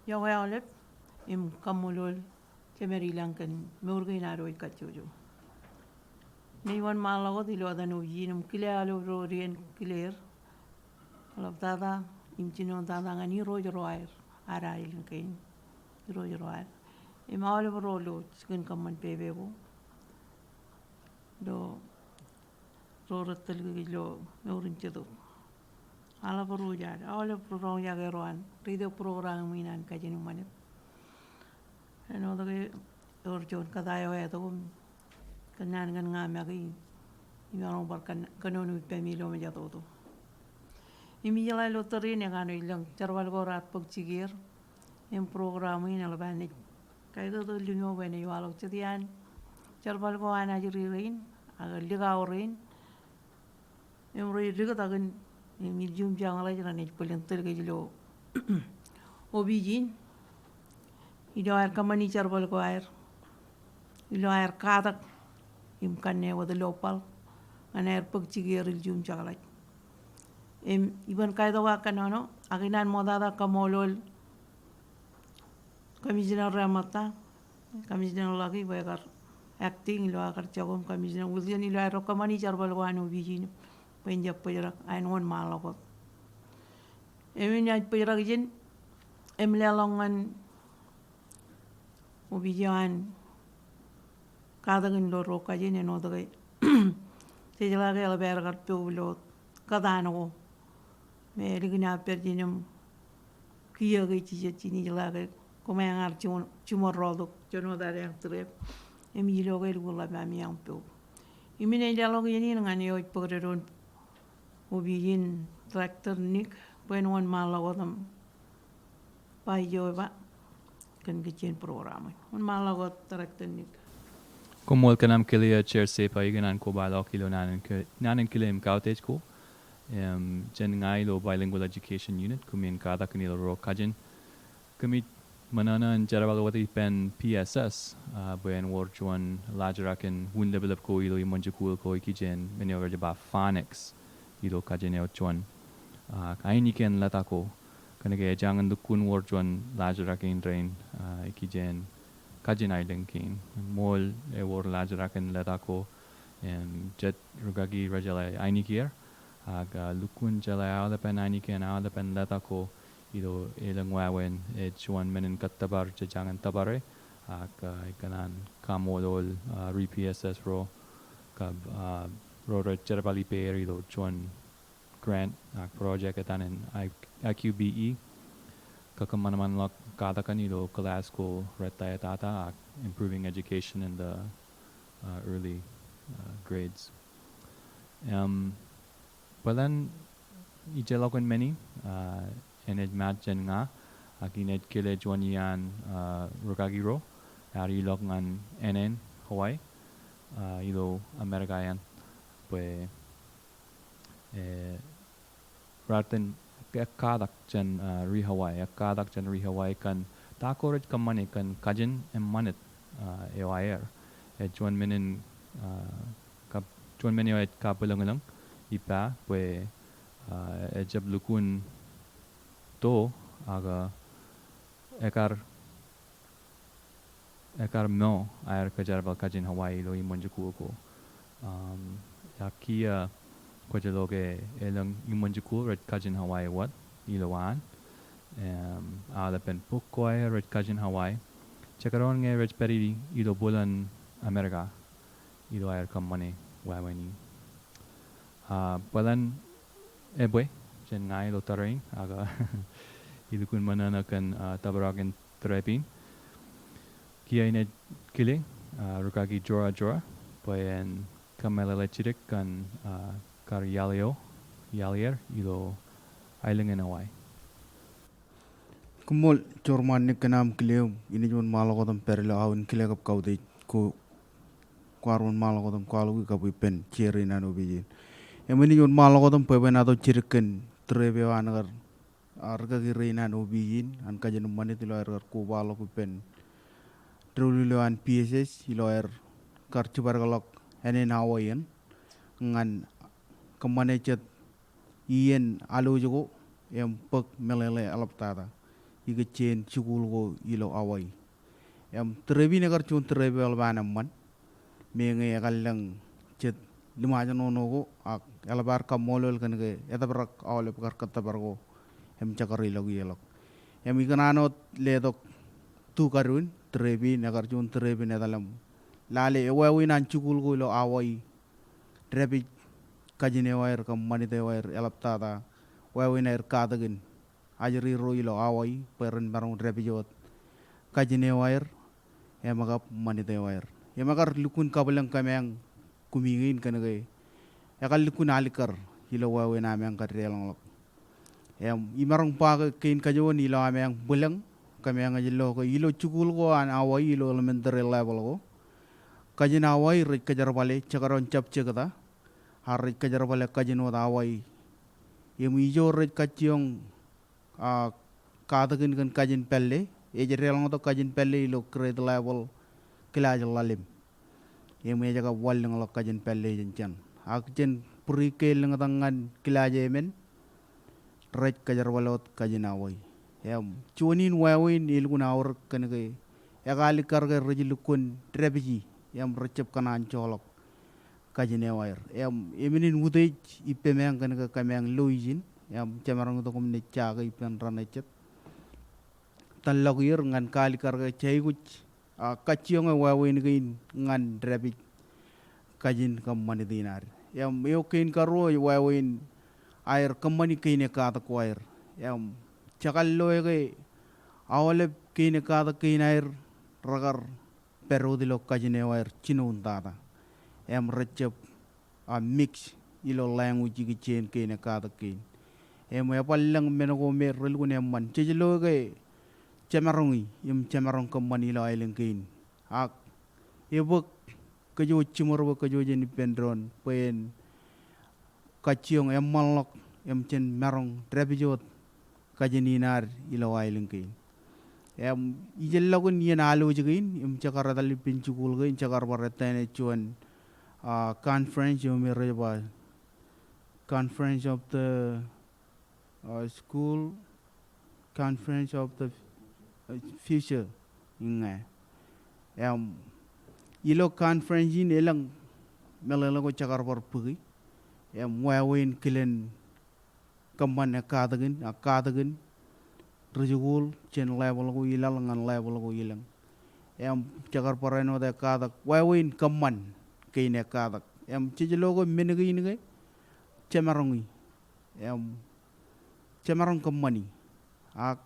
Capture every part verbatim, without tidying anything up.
Iọkwe aolep im kaṃṃoolol Jemed ilañ kōn mour kein ad eo ej kajjojo. Ij wōnṃaanḷọk wōt ilo etan opiij in im kile aolep ro rej kile er, eḷaptata im jinoin tata ñan irooj ro aer ad aelōñ kein, irooj ro aer im aolep ro ilo jikin kōṃṃan pepe ko ilo ro rej tōl kōj ilo mour in jetōb. Aḷap ro jar, aolep ro roñjake ro an radio program in an Kajin im Ṃanit. Āinwōt ke ewōr juon kōta eo etok im kōnnaan kōn ña make im eroñ bar kōn, kōnono ippemi ilo mejatoto. Im ijeḷā ilo tōre in ekanooj lōñ jerbal ko raar bōk jikier im program in eḷap an naaj kaitōtōl limo bwe enaaj waḷọk jet iaan jerbal ko an ajri rein ak likao rein im rej liktakin im ilju im jọñḷaj renaaj bōlen tōl kōj ilo opiij in ilo aer kōṃṃani jerbal ko aer ilo aer katak im kanne wōt ilo baḷ ñan aer bōk jikier ilju im jọñḷaj. Im iban kaitoka kōnono ak inaan ṃoktata kaṃṃoolol Commissioner Rematta, Commissioner Lucky bwe ekar acting ilo aō kar jako im Commissioner Wilson ilo aer kōṃṃani jerbal ko an opiij in bwe en jab bōjrak, ak en wōnṃaanḷọk wōt. Im inaaj bōjrak ijin im leḷọk ñan opiij eo an katakin ilo ro kajin āinwōt ke jejeḷā ke eḷap aer kar pok ilo kōtaan ko me ālikin aō pād jān im kiiō ke jijet jān ijeḷā ke koṃeañ ar jiṃor, jiṃor rotok jān wōt ad eañ trep im ilo ke elukkuun ḷap ami eañ pok. Im inaaj leḷọk iien in ñan eo ej bōk dedoon opiij in, Director Nick, bwe en wōnṃaanḷọk wōt im ba ijo eba kōn kajjien program in. Wōnṃaanḷọk wōt Director Nick. Koṃṃool kōn aṃ kile, Chair Sepa, ikōṇaan kobaḷọk ilo naan in ki-, naan in kile im kautiej ko. Im, jān ña ilo Bilingual Education Unit, koṃ in katakin ilo ro kajin. Kōmij ṃōṇōṇō in jerbal wōt ippān P S S, ah, bwe en wōr juon laajrak in wūnlōplōp ko ilo iṃōn jikuuḷ ko ikijjien men eo rej ba phonics ilo kajin eo juon. Ah, ainikien leta ko. Kōnke ejañin lukkuun wōr juon laajrak in rein, ah, ikijjien kajin aelōñ kein. Ṃool ewōr laajrak in leta ko im jet rūkaki rejeḷā ainikien. Ak, ah, lukkuun jeḷā aolepen ainikien, aolepen leta ko ilo elōñ wāween, ej juon men in kōttōpar jejañin tōpare. Ak, ah, ikōṇaan kaṃṃoolol, ah, ri P S S ro kab, ah, ro rej jerbal ippāer ilo juon grant ak project etan in I-, I Q B E. Kakōṃanṃanḷọk katakin ilo class ko rej tata ak improving education in the, uh, early, uh, grades. Im, bōlen ijeḷọkin men in, uh, enaaj ṃaat jān ña, ak inaaj kile juon iaan, uh, rūkaki ro, ear ilọk ñan ānen Hawaii, uh, ilo Amerika eṇ, bwe eh, raar itōn ekkatak jān, ah, ri Hawaii, ekkatak jān ri Hawaii kōn ta ko rej kōṃṃane kōn kajin im ṃanit, ah, eo aer. Ej juon men in, ah, kab-, juon men eo ej kabwilōñlōñ ippa bwe, ah, ejab lukkuun to, ak, ah, ekar ekar mo aer kōjerbal kajin Hawaii ilo iṃōn jikuuḷ ko. Um, ak kiiō kwōj lo ke elōñ iṃōn jikuuḷ rej kajin Hawaii wōt ilowaan. Um, aolepen bok ko aer rej kajin Hawaii. Jekdọọn ñe rej pād i-, ilo bwilōñ Amerika ilo aer kōṃṃane wāween in. Ah, bōlen ebwe jān ña ilo tōre in, ak ilukkuun ṃōṇōṇō kōn, ah, tōprak in trep in. Kiiō inaaj kile, ah, rūkaki Jora Jora, bwe en kōmeḷeḷe jidik kōn, ah, kar iaḷ eo, iaḷ er ilo aelōñ in Hawaii. Koṃṃool Jor Ṃaannik kōn aṃ kile im inaaj wōnṃaanḷọk wōt im pād ilo aō in kile kab kautiej ko kwaar wōnṃaanḷọk wōt im kwaḷọki kab ippān chair in an opiij in. Im inaaj wōnṃaanḷọk wōt im bwebwenato jidik kōn trep eo an kar, ah, rūkaki rein an opiij in an kajin im ṃanit ilo aer kar kobaḷọk ippān doulul eo an P S S ilo aer kar jibadekḷọk ānen Hawaii eṇ ñan kōṃṃane jet iien alwōj ko im bōk meḷeḷe eḷaptata. ikijjien jikuul ko ilo Hawaii. Im, tūreep in ekar juon tūreep eo eḷap an eṃṃan, meñe ekar lōñ jet ḷōmṇak ṇo ko, ak eḷap ad kaṃṃoolol kōn ke etōprak aolep kar kōttōpar ko im jekar ilọk ieḷọk. Im, ikōṇaan wōt letok tu karuo in, tūreep in ekar juon tūreep in etal im lale wāween an jikuul ko ilo Hawaii, dāpij kajin eo aer kab ṃanit eo aer eḷaptata wāween aer katakin ajri ro ilo Hawaii bwe ren maroñ dāpij wōt kajin eo aer im kab ṃanit eo aer. Im ekar lukkuun kabwilōñ kōmeañ kumi kein kōn ke ekar lukkuun alikkar ilo wāween ameañ kar deḷọñḷọk. Im, imaroñ ba ke kein kajuon ilo ameañ bwilōñ, kōmeañ ej lo ke ilo jikuul ko an Hawaii ilo elementary level ko, kajin Hawaii rej kōjerbale jekdọọn subject ta, ak rej kōjerbale kajin wōt Hawaii. Im, ijo rej kajjioñ, a, katakin kōn kajin pālle, ej deḷọñtok kajin pālle ilo grade level kilaaj ḷalem. Im, ej kab wanlōñḷọk kajin pālle jān jen. Ak jān pre-K lōñtak ñan kilaaj emān, rej kōjerbale wōt kajin Hawaii. Im, juon in wāween elukkuun aorōk kōn ke ekalikkar ke rej lukkuun dāpiji, im, rejjab kōṇaan joḷọk kajin eo aer. Im, emenin utiej ippāmeañ kōn ke kōmeañ lo ijin, im, jemaroñ itok im naaj jake ippān raṇe jet. Tōl ḷọk er ñan kalikkar ke jej aikuj, a, kajjioñ e wāween kein ñan dāpij kajin kab ṃanit in ad. Im, eo kein karuo ej wāween aer kōṃṃani kein ekkatak ko aer. Im, jekar loe ke aolep kein ekkatak kein aer rekar pād wōt ilo kajin eo aer jinoin tata. Im, rejjab, a, mix ilo language ikijjien kein ekkatak kein. Im, ebar lōñ men ko me relukkuun eṃṃan. Jej lo ke jemaroñi, im, jemaroñ kōṃṃani ilo aelōñ kein. Ak ebōk kōj jiṃor bwe kōj jen ippān doon bwe en kajjioñ eṃṃanḷọk im jen maroñ dāpij wōt kajin in ad ilo aelōñ kein. Im, ijellọkin iien alwōj kein, im, jekar etal ippān jikuul kein, jekar bar ettā ṇe juon, a, conference eo me rej ba Conference of the, a, School Conference of the, a, Future, ñe. Im, ilo conference in elōñ meḷeḷe ko jekar bar bōki. Im, wāween kilen kōṃṃan ekkatakin, ak katakin ri-jikuul jān level ko ilaḷ ñan level ko ilōñ. Im, jekar barāinwōt ekkatak wāween kōṃṃan kein ekkatak. Im, jej lo ke men kein ke jemaroñi. Im, jemaroñ kōṃṃani. Ak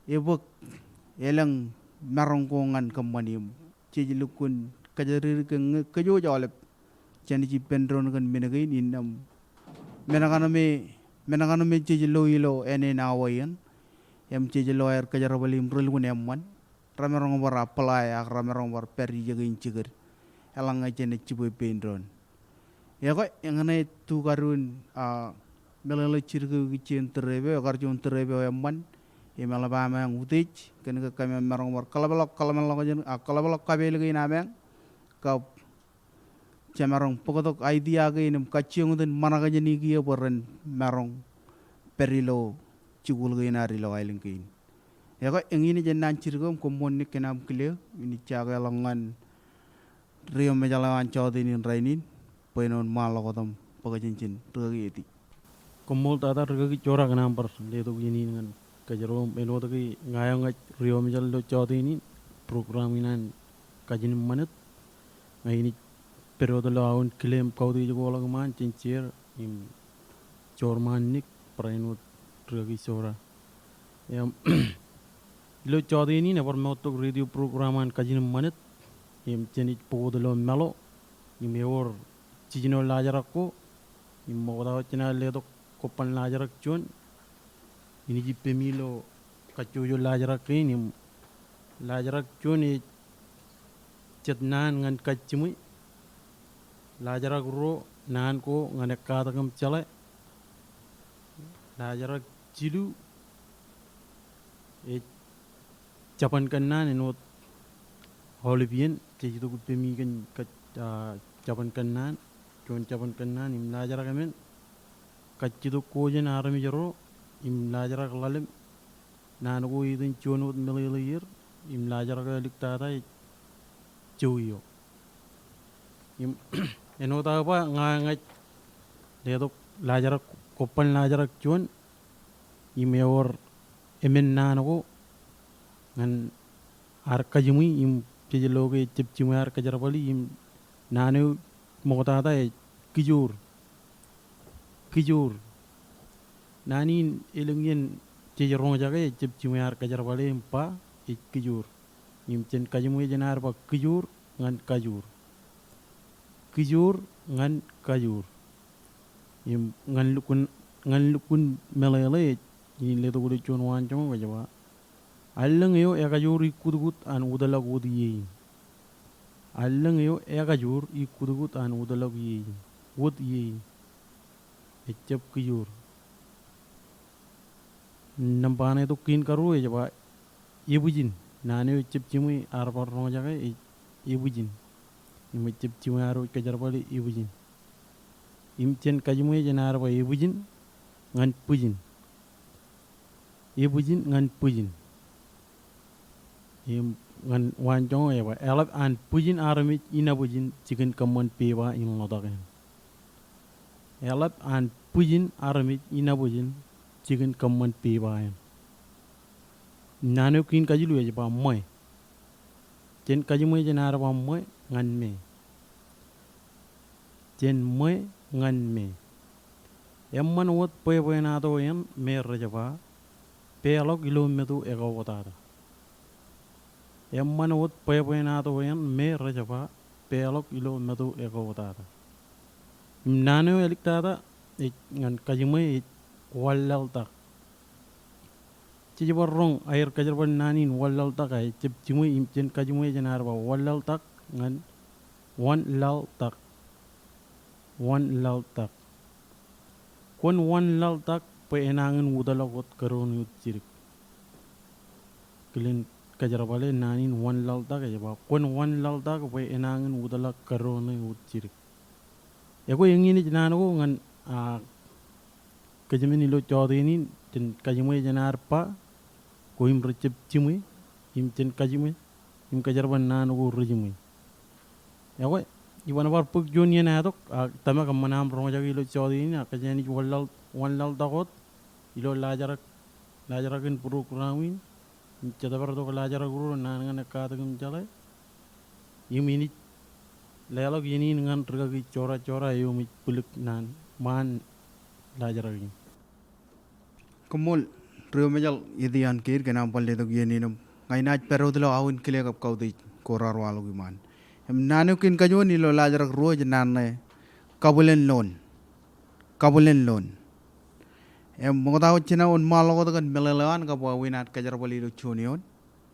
ebōk elōñ maroñ ko ñan kōṃṃani im jej lukkuun kōjatdikdik ke ñe kōj aolep jenaaj ippān doon kōn men kein innām men kaṇ me, men kaṇ me jej lo ilo āne in Hawaii eṇ im jej lo aer kōjerbale im relukkuun eṃṃan, remaroñ bar apply ak remaroñ bar pād ijekein jikid eḷaññe jenaaj jibwe pein doon. Ekwe, eñṇe tu karuo in, a, meḷeḷe jidik eo ikijjien tūreep eo, ekar juon tūreep eo eṃṃan, im eḷap ameañ utiej kōn ke kōmeañ maroñ bar kōḷapḷọk, kōḷapḷọk jān, a, kōḷapḷọk kapeel kein ameañ kab jemaroñ bōktok idea kein im kajjioñ wōt in ṃōṇakajin kiiō bwe ren maroñ pād ilo jikuul kein ad ilo aelōñ kein. Ekwe, eñin ej ennaan jidik eo im koṃṃool Nick kōn aṃ kile, inaaj jakeḷọk ñan Ri-Iomejaḷ eo an jọteen in rainin bwe āinwōt ṃaanḷọk wōt im bōk kōj jān ijin, rikaki Eti. Koṃṃool tata rikaki Jora kōn aṃ bar letok iien in ñan kōjro im āinwōt ke ña eo ña ij Ri-Iomejaḷ ilo jọteen in, program in an Kajin im Ṃanit. Ña inaaj pād wōt ilo aō kile im kautiej ko ḷọk iṃaan jān chair im joorṃaan Nick, barāinwōt rikaki Jora. Im, ilo jọteen in ebar moottok radio program an Kajin im Ṃanit, im jenaaj bōk wōt ilo māḷo, im ewōr jiljino laajrak ko, im ṃokta wōt jenaaj letok kobban laajrak juon, inaaj ippemi ilo kajjojo laajrak kein, im laajrak juon ej jet naan ñan kajjiṃwe, laajrak ruo naan ko ñan ekkatak im jeḷā, laajrak jilu ej jabōn kōnnaan āinwōt aolep iien jej itok ippemi kōn kōj, a, jabōn kōnnaan, juon jabōn kōnnaan, im laajrak emān kajjitōk ko jān armej ro, im laajrak ḷalem naan ko etan juon wōt meḷeḷe er, im laajrak eo āliktata ej jowi eo. Im āinwōt aō ba ña eñaj letok laajrak, kobban laajrak juon, im ewōr emān naan ko ñan ad kajiṃwe im jej lo ke ejab jiṃwe ad kōjerbali im naan eo ṃoktata ej kijoor. Kijoor. Naan in elōñ iien jej roñjake ejab jiṃwe ad kōjerbale im ba ej kijoor. Im jen kajiṃwe jān ad ba kijoor ñan kajoor. Kijoor ñan kajoor. Im ñan lukkuun, ñan lukkuun meḷeḷe ej, in letok ilo juon waanjoñak ej ba, allōñ eo ekajoor ikkutkut an wōtlọk wōt ie in. Allōñ eo ekajoor ikkutkut an wōtlọk ie in. Wōt ie in. Ejjab kijoor. Nōṃba ṇe tok kein karuo ej ba ebwijin. Naan eo ejjab jiṃwe ad bar roñjake ej ebwijin. Im ejjab jiṃwe ad wōj kōjerbale ebwijin. Im jen kajiṃwe jān ad ba ebwijin ñan bwijin. Ebwijin ñan bwijin. Im ñan waanjoñak ej ba, eḷap an bwijin armej inabwijin jikin kōṃṃan pepa in ḷotak eṇ. Eḷap an bwijin armej inabwijin jikin kōṃṃan pepa eṇ. Naan eo kein kajilu ej ba ṃwe. Jen kajiṃwe jān ad ba ṃwe ñan me. Jen ṃwe ñan me. Eṃṃan wōt bwebwenato eṇ me rej ba, peḷọk ilo meto ekauwōtata. Eṃṃan wōt bwebwenato eṇ me rej ba, peḷọk ilo meto ekauwōtata. Im naan eo āliktata ej ñan kajiṃwe ej wanlaḷtak. Jej bar roñ aer kōjerbal naan in wanlaḷtak, a ejjab jiṃwe im jen kajiṃwe jān ad ba wanlaḷtak ñan wanlaḷtak. Wanlaḷtak. Kwōn wanlaḷtak bwe enañin wōtlọk wōt karuo ṇe wōt jidik. Kilen kōjerbale naan in wanlaḷtak ej ba, kwōn wanlaḷtak bwe enañin wōtlọk karuo ṇe wōt jidik. Ekwe eñin ej naan ko ñan, a, kōjmān ilo jọteen in, jen kajiṃwe jān ad ba, ko im rejjab jiṃwe, im jen kajiṃwe, im kōjerbal naan ko rejiṃwe. Ekwe, iban bar bōk juon iien etok, ak tōmak eṃṃan aṃ roñjake ilo jọteen in, ak kōjeañ wanlaḷ, wanlaḷtak wōt, ilo laajrak, laajrak in program in, im jet bar tok laajrak ruo, naan ñan ekkatak im jeḷā. Im inaaj leḷọk iien in ñan rikaki Jora, Jora eo im ej bwilik naan ṃaan laajrak in. Koṃṃool, Ri-Mejal Itian Keid kōn aṃ bar letok iien in im ña inaaj pād wōt ilo aō in kile kab kautiej ko raar waḷọk iṃaan. Im naan eo kein kajuon ilo laajrak ruo ej naan ṇe kabwilen loon. Kabwilen loon. Im ṃokta wōt jenaaj wōnṃaanḷọk wōt kōn meḷeḷe eo an kab wāween ad kōjerbale ilo juon eoon.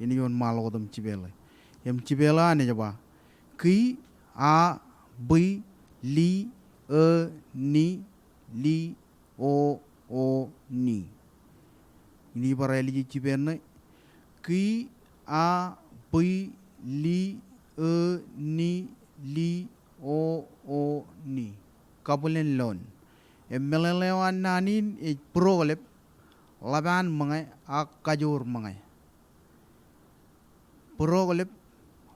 Inaaj wōnṃaanḷọk wōt im jipeḷe. Im jipeḷe eo an ej ba, ki, a, bwi, li, e, ni, li, o, o, ni. Inaaj bar ālije jipeḷe ṇe. Ki, a, bwi, li, e, ni, li, o, o, ni. Kabwilen loon. Im meḷeḷe eo an naan in ej būroklep, ḷap an ṃōñā, ak kajoor ṃōñā. Būroklep,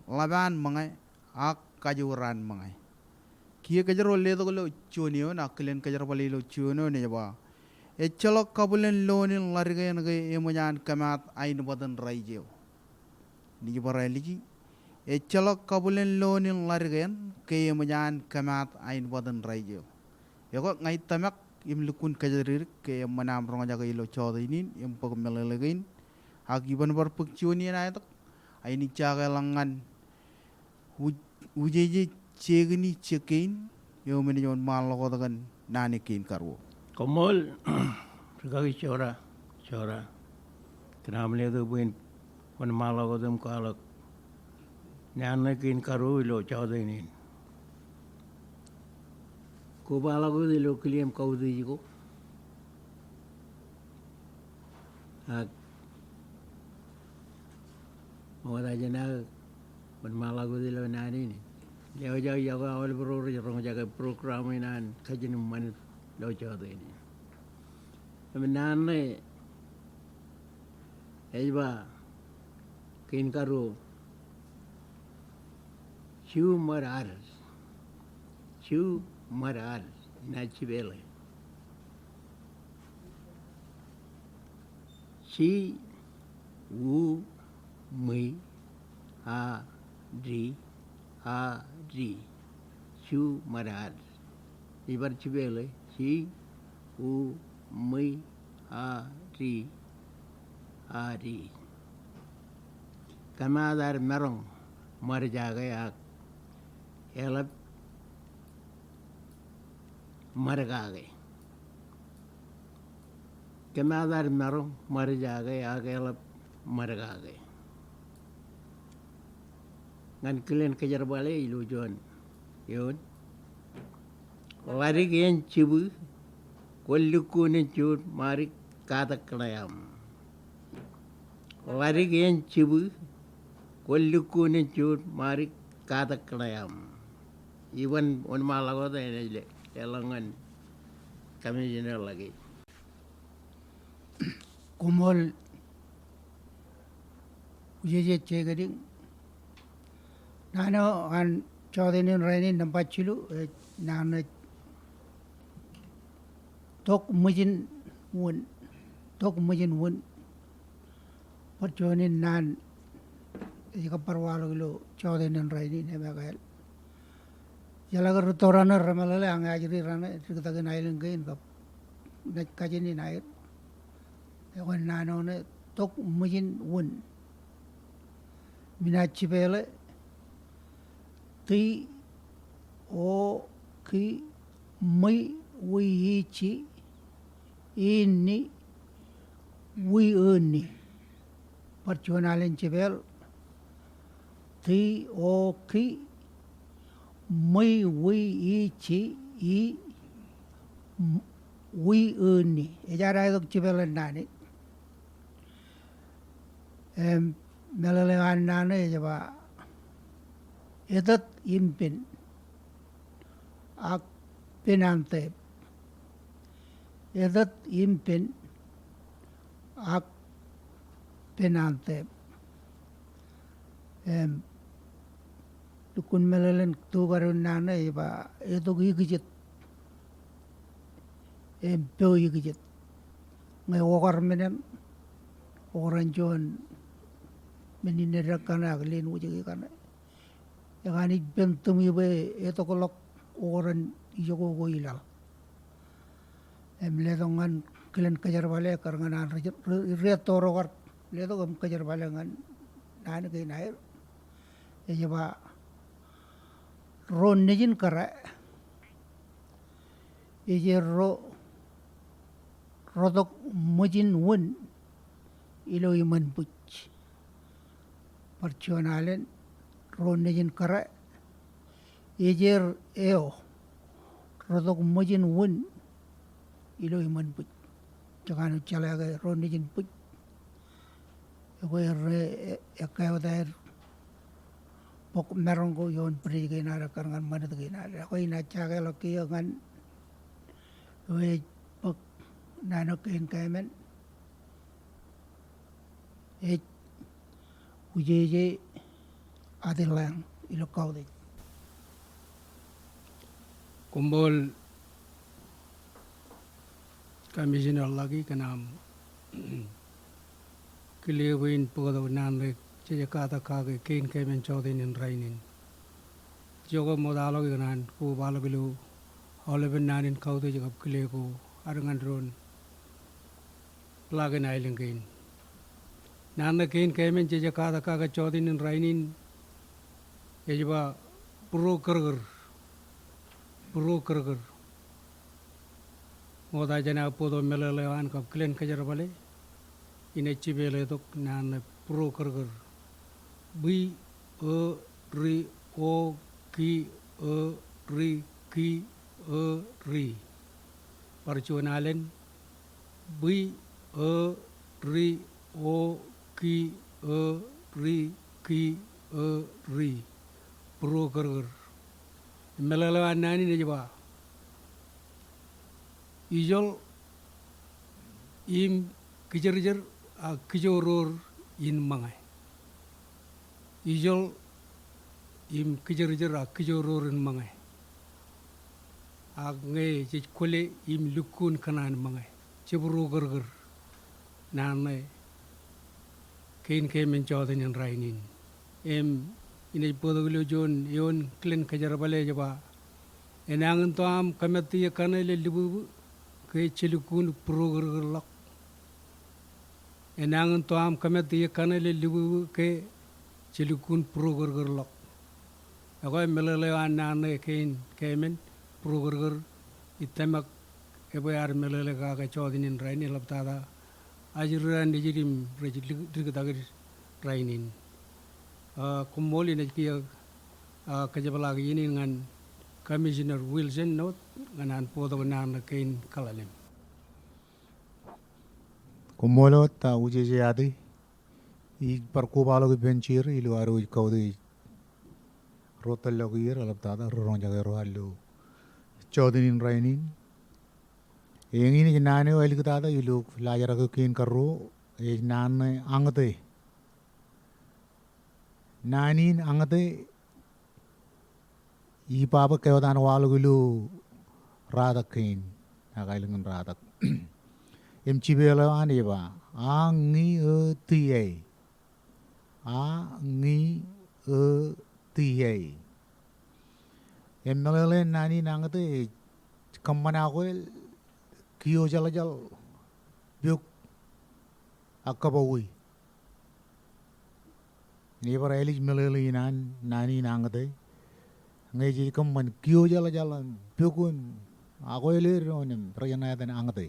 ḷap an ṃōñā, ak kajoor an ṃōñā. Kiiō kōjro letok ilo juon eoon, ak kilen kōjerbale ilo juon eoon ej ba, ejjeḷọk kabwilen loon in ḷadik eṇ ke eṃōj an kōmaat aenbwat in raij eo. Inaaj bar ālije, ejjeḷọk kabwilen loon in ḷadik eṇ ke eṃōj an kōmaat aenbwat in raij eo. Ekwe ña ij tōmak im lukkuun kōjatdikdik ke eṃṃan aṃ roñjake ilo jọteen in im bōk meḷeḷe kein. Ak iban bar bōk juon iien etok, a inaaj jakeḷọk ñan Uj-, Ujeje Jekini Jekein, eo im enaaj wōnṃaanḷọk wōt kōn naan eo kein karuo. Koṃṃool, rikaki Jora, Jora. Kōn aṃ letok bwe in wōnṃaanḷọk wōt im kwaḷọk naan ṇe kein karuo ilo jọteen in. Kobaḷọk wōt ilo kile im kautiej ko. Ak ṃokta jān aō wōnṃaanḷọk wōt ilo naan in. Lewōj aō iọkwe aolep ro rej roñjake program in an Kajin im Ṃanit ilo jọteen in. Im naan ṇe Ej ba, kein karuo, ju ṃōd ad. Ju ṃōd ad. Inaaj jipeḷe. Ji, u, ṃwi, a, di, a, di. Ju ṃōd ad. Ij bar jipeḷe. Ji, u, ṃwi, a, di, a, di. Kōmaat ad maroñ ṃōd jake ak eḷap ṃōd kake. Kōmaat ad maroñ ṃōd jake ak eḷap ṃōd kake. Ñan kilen kōjerbale ilo juon eoon. Ḷadik iien jibwi, kwōn lukkuun in juon ṃadik katak kiḷeaṃ. Ḷadik iien jibwi, kwōn lukkuun in juon ṃadik katak kiḷeaṃ. Iban wōnṃaanḷọk wōt enaaj leḷọk ñan Commissioner Lucky. Koṃṃool Ujeje Jekediñ. Naan eo an jọteen in rainin nōṃba jilu, ej naan eo ej tok ṃwijin wūn. Tok ṃwijin wūn. Bar juon in naan ej kab bar waḷọk ilo jọteen in rainin im ekāāl. Jeḷā ke ri to raṇe remeḷeḷe, ak ñe ej ri raṇe, ri kōttākin aelōñ kein kab naaj kajin in aer. Ekwe naan eo ṇe tok ṃwijin wūn. Im inaaj jipeḷe, ti, o, ki, ṃwi, wi, i, ji, i, ni, wi, o, ni. Bar juon alen jipeḷ. Ti, o, ki, ṃwi, wi, i, ji, i, wi, o, ni. Ej ad aetok jipeḷ in naan in. Im, meḷeḷe eo an naan eo ej ba, etōt im pen, ak pen an tep. Etōt im pen, ak pen an tep. Im, lukkuun meḷeḷein tukadu in naan eo ej ba, etok ikijjit im po ikijjit. Ñe okar men eṇ, okar an juon men in eddek kaṇe ak leen wōjke kaṇe. Ekanooj pen tūmi bwe etokḷọk okar an ijoko ko i laḷ. Im letok ñan kilen kōjerbale, kar ñan an ri, ri, ri etto ro kar letok im kōjerbale ñan naan kein aer. Ej ba, ro nejin kōrā ej er ro, ro tok ṃwijin wūn ilo iṃaan bwij. Bar juon alen, ro nejin kōrā ej er eo, ro tok ṃwijin wūn ilo iṃaan bwij. Jekanooj jeḷā ke ro nejin bwij. Ekwe rej, e, ekkā wōt aer bōk maroñ ko ioon bwidej kein ad, ekkar ñan ṃanit kein ad. Ekwe inaaj jakeḷọk kiiō ñan eo ej bōk naan eo kein kāmen. Ej Ujeje Atilañ ilo kautiej. Koṃṃool Commissioner Lucky kōn aṃ kile bwe in bōktok naan ṇe jej katak kake kein kāmen jọteen in rainin. Ijoke ṃoktaḷọk ikōṇaan kobaḷọk ilo aolepen naan in kautiej kab kile ko ad ñan doon ḷakin aelōñ kein. Naan ṇe kein kāmen jej katak kake jọteen in rainin ej ba būro kōrkōr. Būro kōrkōr. Ṃokta jān aō bōktok meḷeḷe eo an kab kilen kōjerbale, inaaj jipeḷetok naan ṇe būro kōrkōr. Bwi, o, ri, o, ki, o, ri, ki, o, ri. Bar juon alen, bwi, o, ri, o, ki, o, ri, ki, o, ri. Būro kōrkōr. Meḷeḷe eo an naan in ej ba, ijoḷ im kijerjer ak kijoror in ṃōñā. Ijoḷ im kijerjer ak kijoror in ṃōñā. Ak ñe jej kwōle im lukkuun kōṇaan ṃōñā, jebūrokōrkōr naan ṇe kein keemān jọteen in rainin. Im inaaj bōktok ilo juon eoon kilen kōjerbale ej ba, enañin to aṃ kōmatiiō kaṇe ilo lububū ke jelukkuun būrokōrkōrḷọk. Enañin to aṃ kōmatiiō kaṇe ilo lububū ke jelukkuun būrokōrkōrḷọk. Ekwe meḷeḷe eo an naan ṇe kein keemān būrokōrkōr, ij tōmak ebwe ad meḷeḷe kake jọteen in rainin eḷaptata ajri raṇ nejid im rej dik-, diktakid rainin. Ah, koṃṃool. Inaaj kiiō, ah, kōjepḷaak iien in ñan Commissioner Wilson Note ñan an bōktok naan ṇe kein kaḷalem. Koṃṃool wōt, ah, Wūjeje Ati. Ij bar kobaḷọk ippān jeer ilo ad wōj kautiej ro tōllọk ier eḷaptata ri roñjake ro ad ilo jọteen in rainin. Eñin ej naan eo āliktata ilo laajrak eo kein karuo, ej naan ṇe añōte. Naan in añōte, ibaba ke wōt an waḷọk ilo Ratak kein, ak aelōñ in Ratak. Im jipeḷ eo an ej ba, a ñi o ti ai. A ñi o ti ai. Im meḷeḷe in naan in añōte ej kōṃṃan akwāāl, kiojaḷjaḷ, pok, ak kōbọwi. Ij bar ālij meḷeḷein an naan in añōte. Ñe jej kōṃṃan kiojaḷjaḷ im pok im akwāāl eo doon im rej ṇa etan añōte.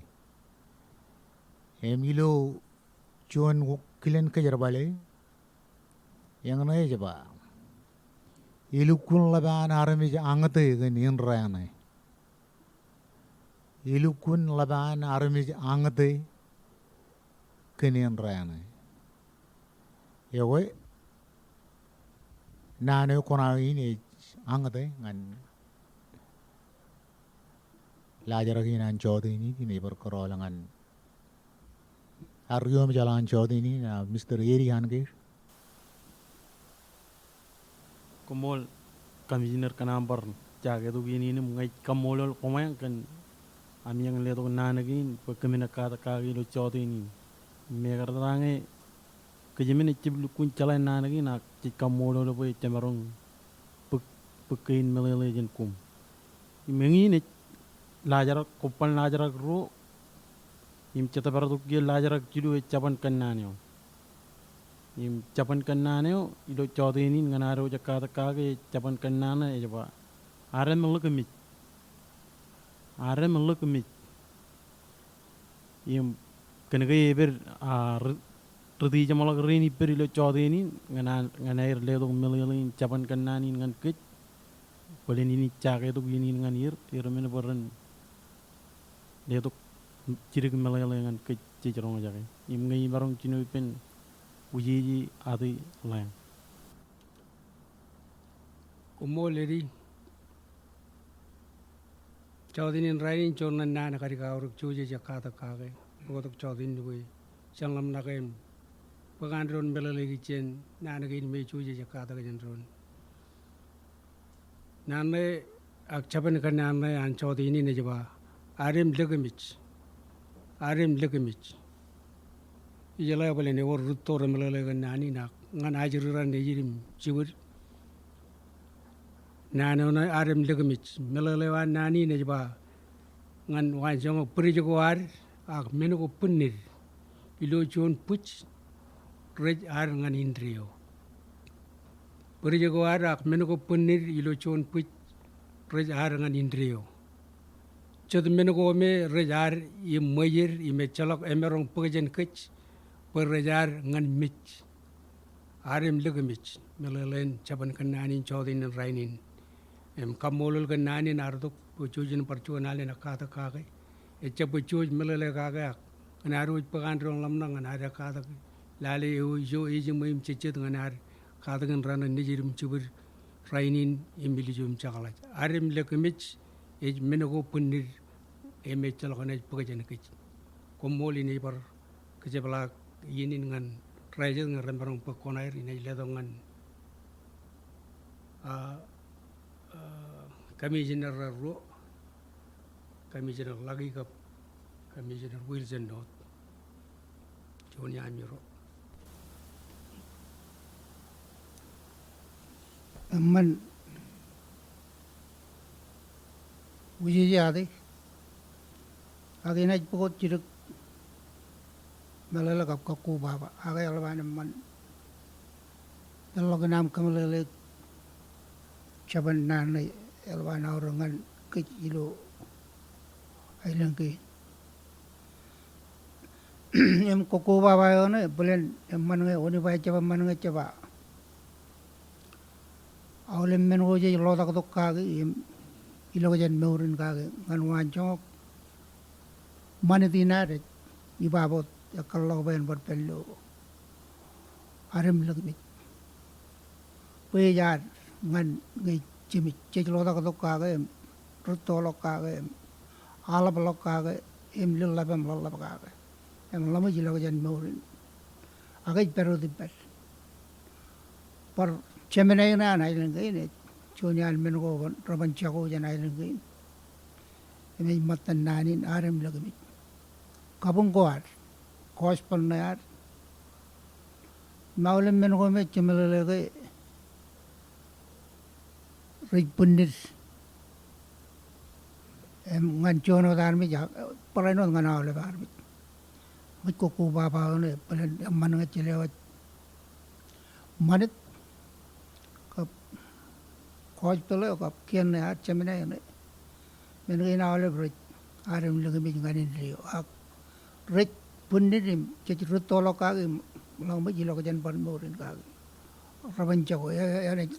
Im ilo juon kilen kōjerbale, eñṇe ej ba, elukkuun ḷap an armej añōte kōn indeañ ṇe. Elukkuun ḷap an armej añōte kōn indeañ ṇe. Ekwe, naan eo kōṇaan in ej añōte ñan laajrak in an jọteen in, inaaj bar kōrọọl ñan Ak ri-omejaḷ an jọteen in, ah, Mister Eddie Anker. Koṃṃool, Commissioner, kōn aṃ bar jaketok iien in im ña ij kaṃṃoolol koṃeañ kōn amieañ letok naan kein bwe kōmin katak kake ilo jọteen in. Im ekkar ta ñe kōjmān ejjab lukkuun jeḷā naan kein ak jej kaṃṃoolol bwe jemaroñ bōk, bōk kein meḷeḷe jān koṃ. Im eñin ej laajrak, kobban laajrak ruo, im jet bar tok kiiō laajrak jilu ej jabōn kōnnaan eo. Im jabōn kōnnaan eo ilo jọteen in ñan ad wōj katak kake ej jabōn kōnnaan eo ej ba, armej ḷōk mej. Armej ḷōk mej. Im kōn ke epād, a, ri-, ri-tijeṃḷọk rein ippād ilo jọteen in, ñan, ñan aer letok meḷeḷein jabōn kōnnaan in ñan kōj. Bōlen in ij jaketok iien in ñan er, er men bwe ren letok jidik meḷeḷe ñan kōj jej roñjake. Im ñe imaroñ jino ippān Wūjeje Ati Lañ. Koṃṃool Eddie. Jọteen in rainin juon ṇe naan kadik aorōk jouj ej katak kake. Bōktok jọteen in bwe jen ḷōmṇak im bōk an doon meḷeḷeik jān naan kein me jouj ej katak jān doon. Naan ṇe ak jabōn kōnnaan ṇe an jọteen in ej ba, armej ḷōk mej. Armej ḷōk mej. Ijeḷā bōlen ewōr rūtto remeḷeḷe kōn naan in ak ñan ajri raṇ nejid im jibwid. Naan eo ṇe armej ḷōk mej. Meḷeḷe eo an naan in ej ba, ñan waanjoñak bwidej ko ad ak men ko bwinnid ilo juon bwij rej ad ñan indeeo. Bwidej ko ad ak men ko bwinnid ilo juon bwij rej ad ñan indeeo. Jet men ko me rej ad im ṃweied im ejjeḷọk emaroñ bōk jān kōj bwe rej ad ñan mej. Armej ḷōk mej, meḷeḷein jabōn kōnnaan in jọteen in rainin. Im kaṃṃoolol kōn naan in ad tok bwe jouj im bar juon alen katak kake. Ejjab bwe jouj meḷeḷe kake ak ñan ad wōj bōk an doon ḷōmṇak ñan ad katak lale eo ijo ejiṃwe im jejjet ñan ad katakin raṇ nejid im jibwid rainin im ilju im jekḷaj. Armej ḷōk mej ej men ko bwinnid im ejjeḷọk enaaj bōk jān kōj. Koṃṃool, inaaj bar kōjepḷaak iien in ñan Rej jet ñe remaroñ bōk kuṇaer inaaj letok ñan, ah, ah, commissioner ro, Commissioner Lucky kab Commissioner Wilson North. Juon iaan ro. Eṃṃan wūjeje ate, ak inaaj bōk wōt jidik meḷeḷe kab kakkobaba, ak eḷap an eṃṃan ḷọk in aṃ kōmeḷeḷeik jabōn naan ṇe eḷap an aorōk ñan kōj ilo aelōñ kein. Im kakkobaba eo ṇe, bōlen eṃṃan ñe wōn iba ejjab eṃṃan ñe ejjab ba aolep men ko jej ḷotaktok kaki im ilọk jān mour in kaki ñan waanjoñak ṃanit in ad ej iba bwe wōt ekkar ḷọk bwe en bar pād ilo ad im likimej. Bwe ej ad ñan ñe jemej, jej ḷotaktok kake im rūttoḷọk kake im aḷapḷọk kake im lōḷḷap im ḷōḷḷap kake im ḷōmṇak ilọk jān mour in. Ak ej pād wōt ippād. Bar jemān eo ṇe an aelōñ kein ej juon iaan men ko reban jako jān aelōñ kein. Im ej ṃōttan naan in ad im likimej. Kabuñ ko ad, gospel ṇe ad. Im aolep men ko me jemeḷeḷe ke rej bwinnid im ñan juon wōt armej, ak barāinwōt ñan aolep armej. Ṃōj kakkobaba eo ṇe, bōlen eṃṃan ñe ej lewōj ṃanit kab gospel eo kab kien ṇe ad, jemān eo ṇe. Men kein aolep rej ad im likimej ñan indeeo. Ak rej bwinnid im jej rūttoḷọk kake im ḷōmṇak ilọk jān bar mour in kaki. Reban jako, e, e, enaaj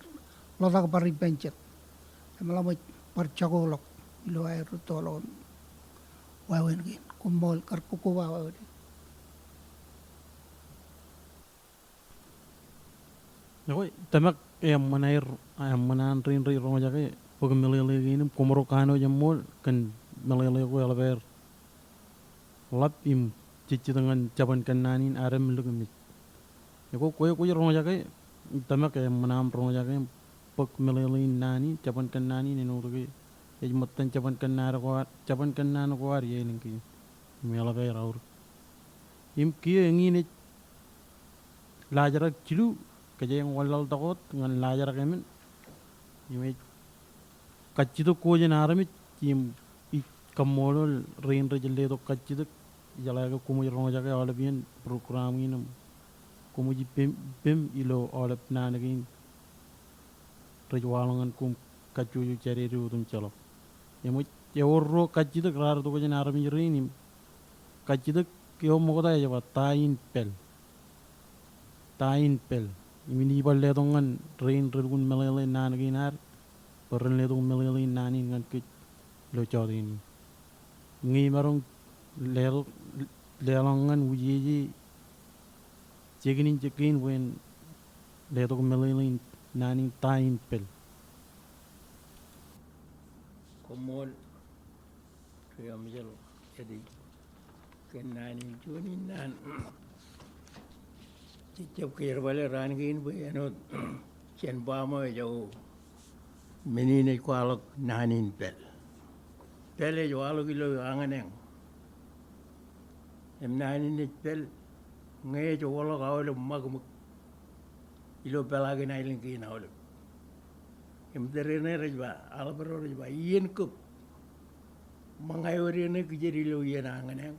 ḷotak bar ippān jet. Im ḷōmṇak bar jakoḷọk ilo aer rūttoḷọk im wāween kein. Koṃṃool, kar kakkobaba eo ṇe. Ekwe, tōmak eṃṃan aer, eṃṃan an rein rej roñjake bōk meḷeḷe kein im koṃro kanooj eṃṃool kōn meḷeḷe ko eḷap aer ḷap im jejjet ñan jabōn kōnnaan in ad im likimej. Ekwe, kwe kwōj roñjake, tōmak eṃṃan aṃ roñjake im bōk meḷeḷein naan in, jabōn kōnnaan in, āinwōt ke ej ṃōttan jabōn kōnnaan ko ad, jabōn kōnnaan ko ad iaelōñ kein im eḷap aer aorōk. Im kiiō eñin ej laajrak jilu, kōjeañ wanlaḷtak wōt ñan laajrak emān. Im ej kajjitōk ko jān armej im ij kaṃṃoolol rein rej letok kajjitōk. Ijeḷā ke koṃij roñjake aolep iien program in im koṃij ippem, ippem ilo aolep naan kein rej waḷọk ñan koṃ kajjojo jadede otemjeḷọk. Eṃōj, ewōr ruo kajjitōk raar itok jān armej rein im kajjitōk eo ṃokta ej ba ta in pāl. Ta in pāl. Im inaaj bar letok ñan rein relukkuun meḷeḷe naan kein ad bwe ren letok meḷeḷein naan in ñan kōj ilo jọteen in. Ñe imaroñ leḷọk, leḷọk ñan wūjeje jekin in jekkein bwe en letok meḷeḷein naan in ta in pāl. Koṃṃool. Ri Amijeḷ Eti. Kōn naan in juon in naan. Jej jab kōjerbale raan kein bwe āinwōt jān baaṃ eo ejako men in ej kwaḷọk naan in pāl. Pāl ej waḷọk ilo añōneañ. Im naan in ej pāl ñe ej waḷọk aolep ṃakūṃōk ilo peḷaakin aelōñ kein aolep. Im tōre ṇe rej ba, aḷap ro rej ba, iien kab ṃōñā eo ṇe kijed ilo iien añōneañ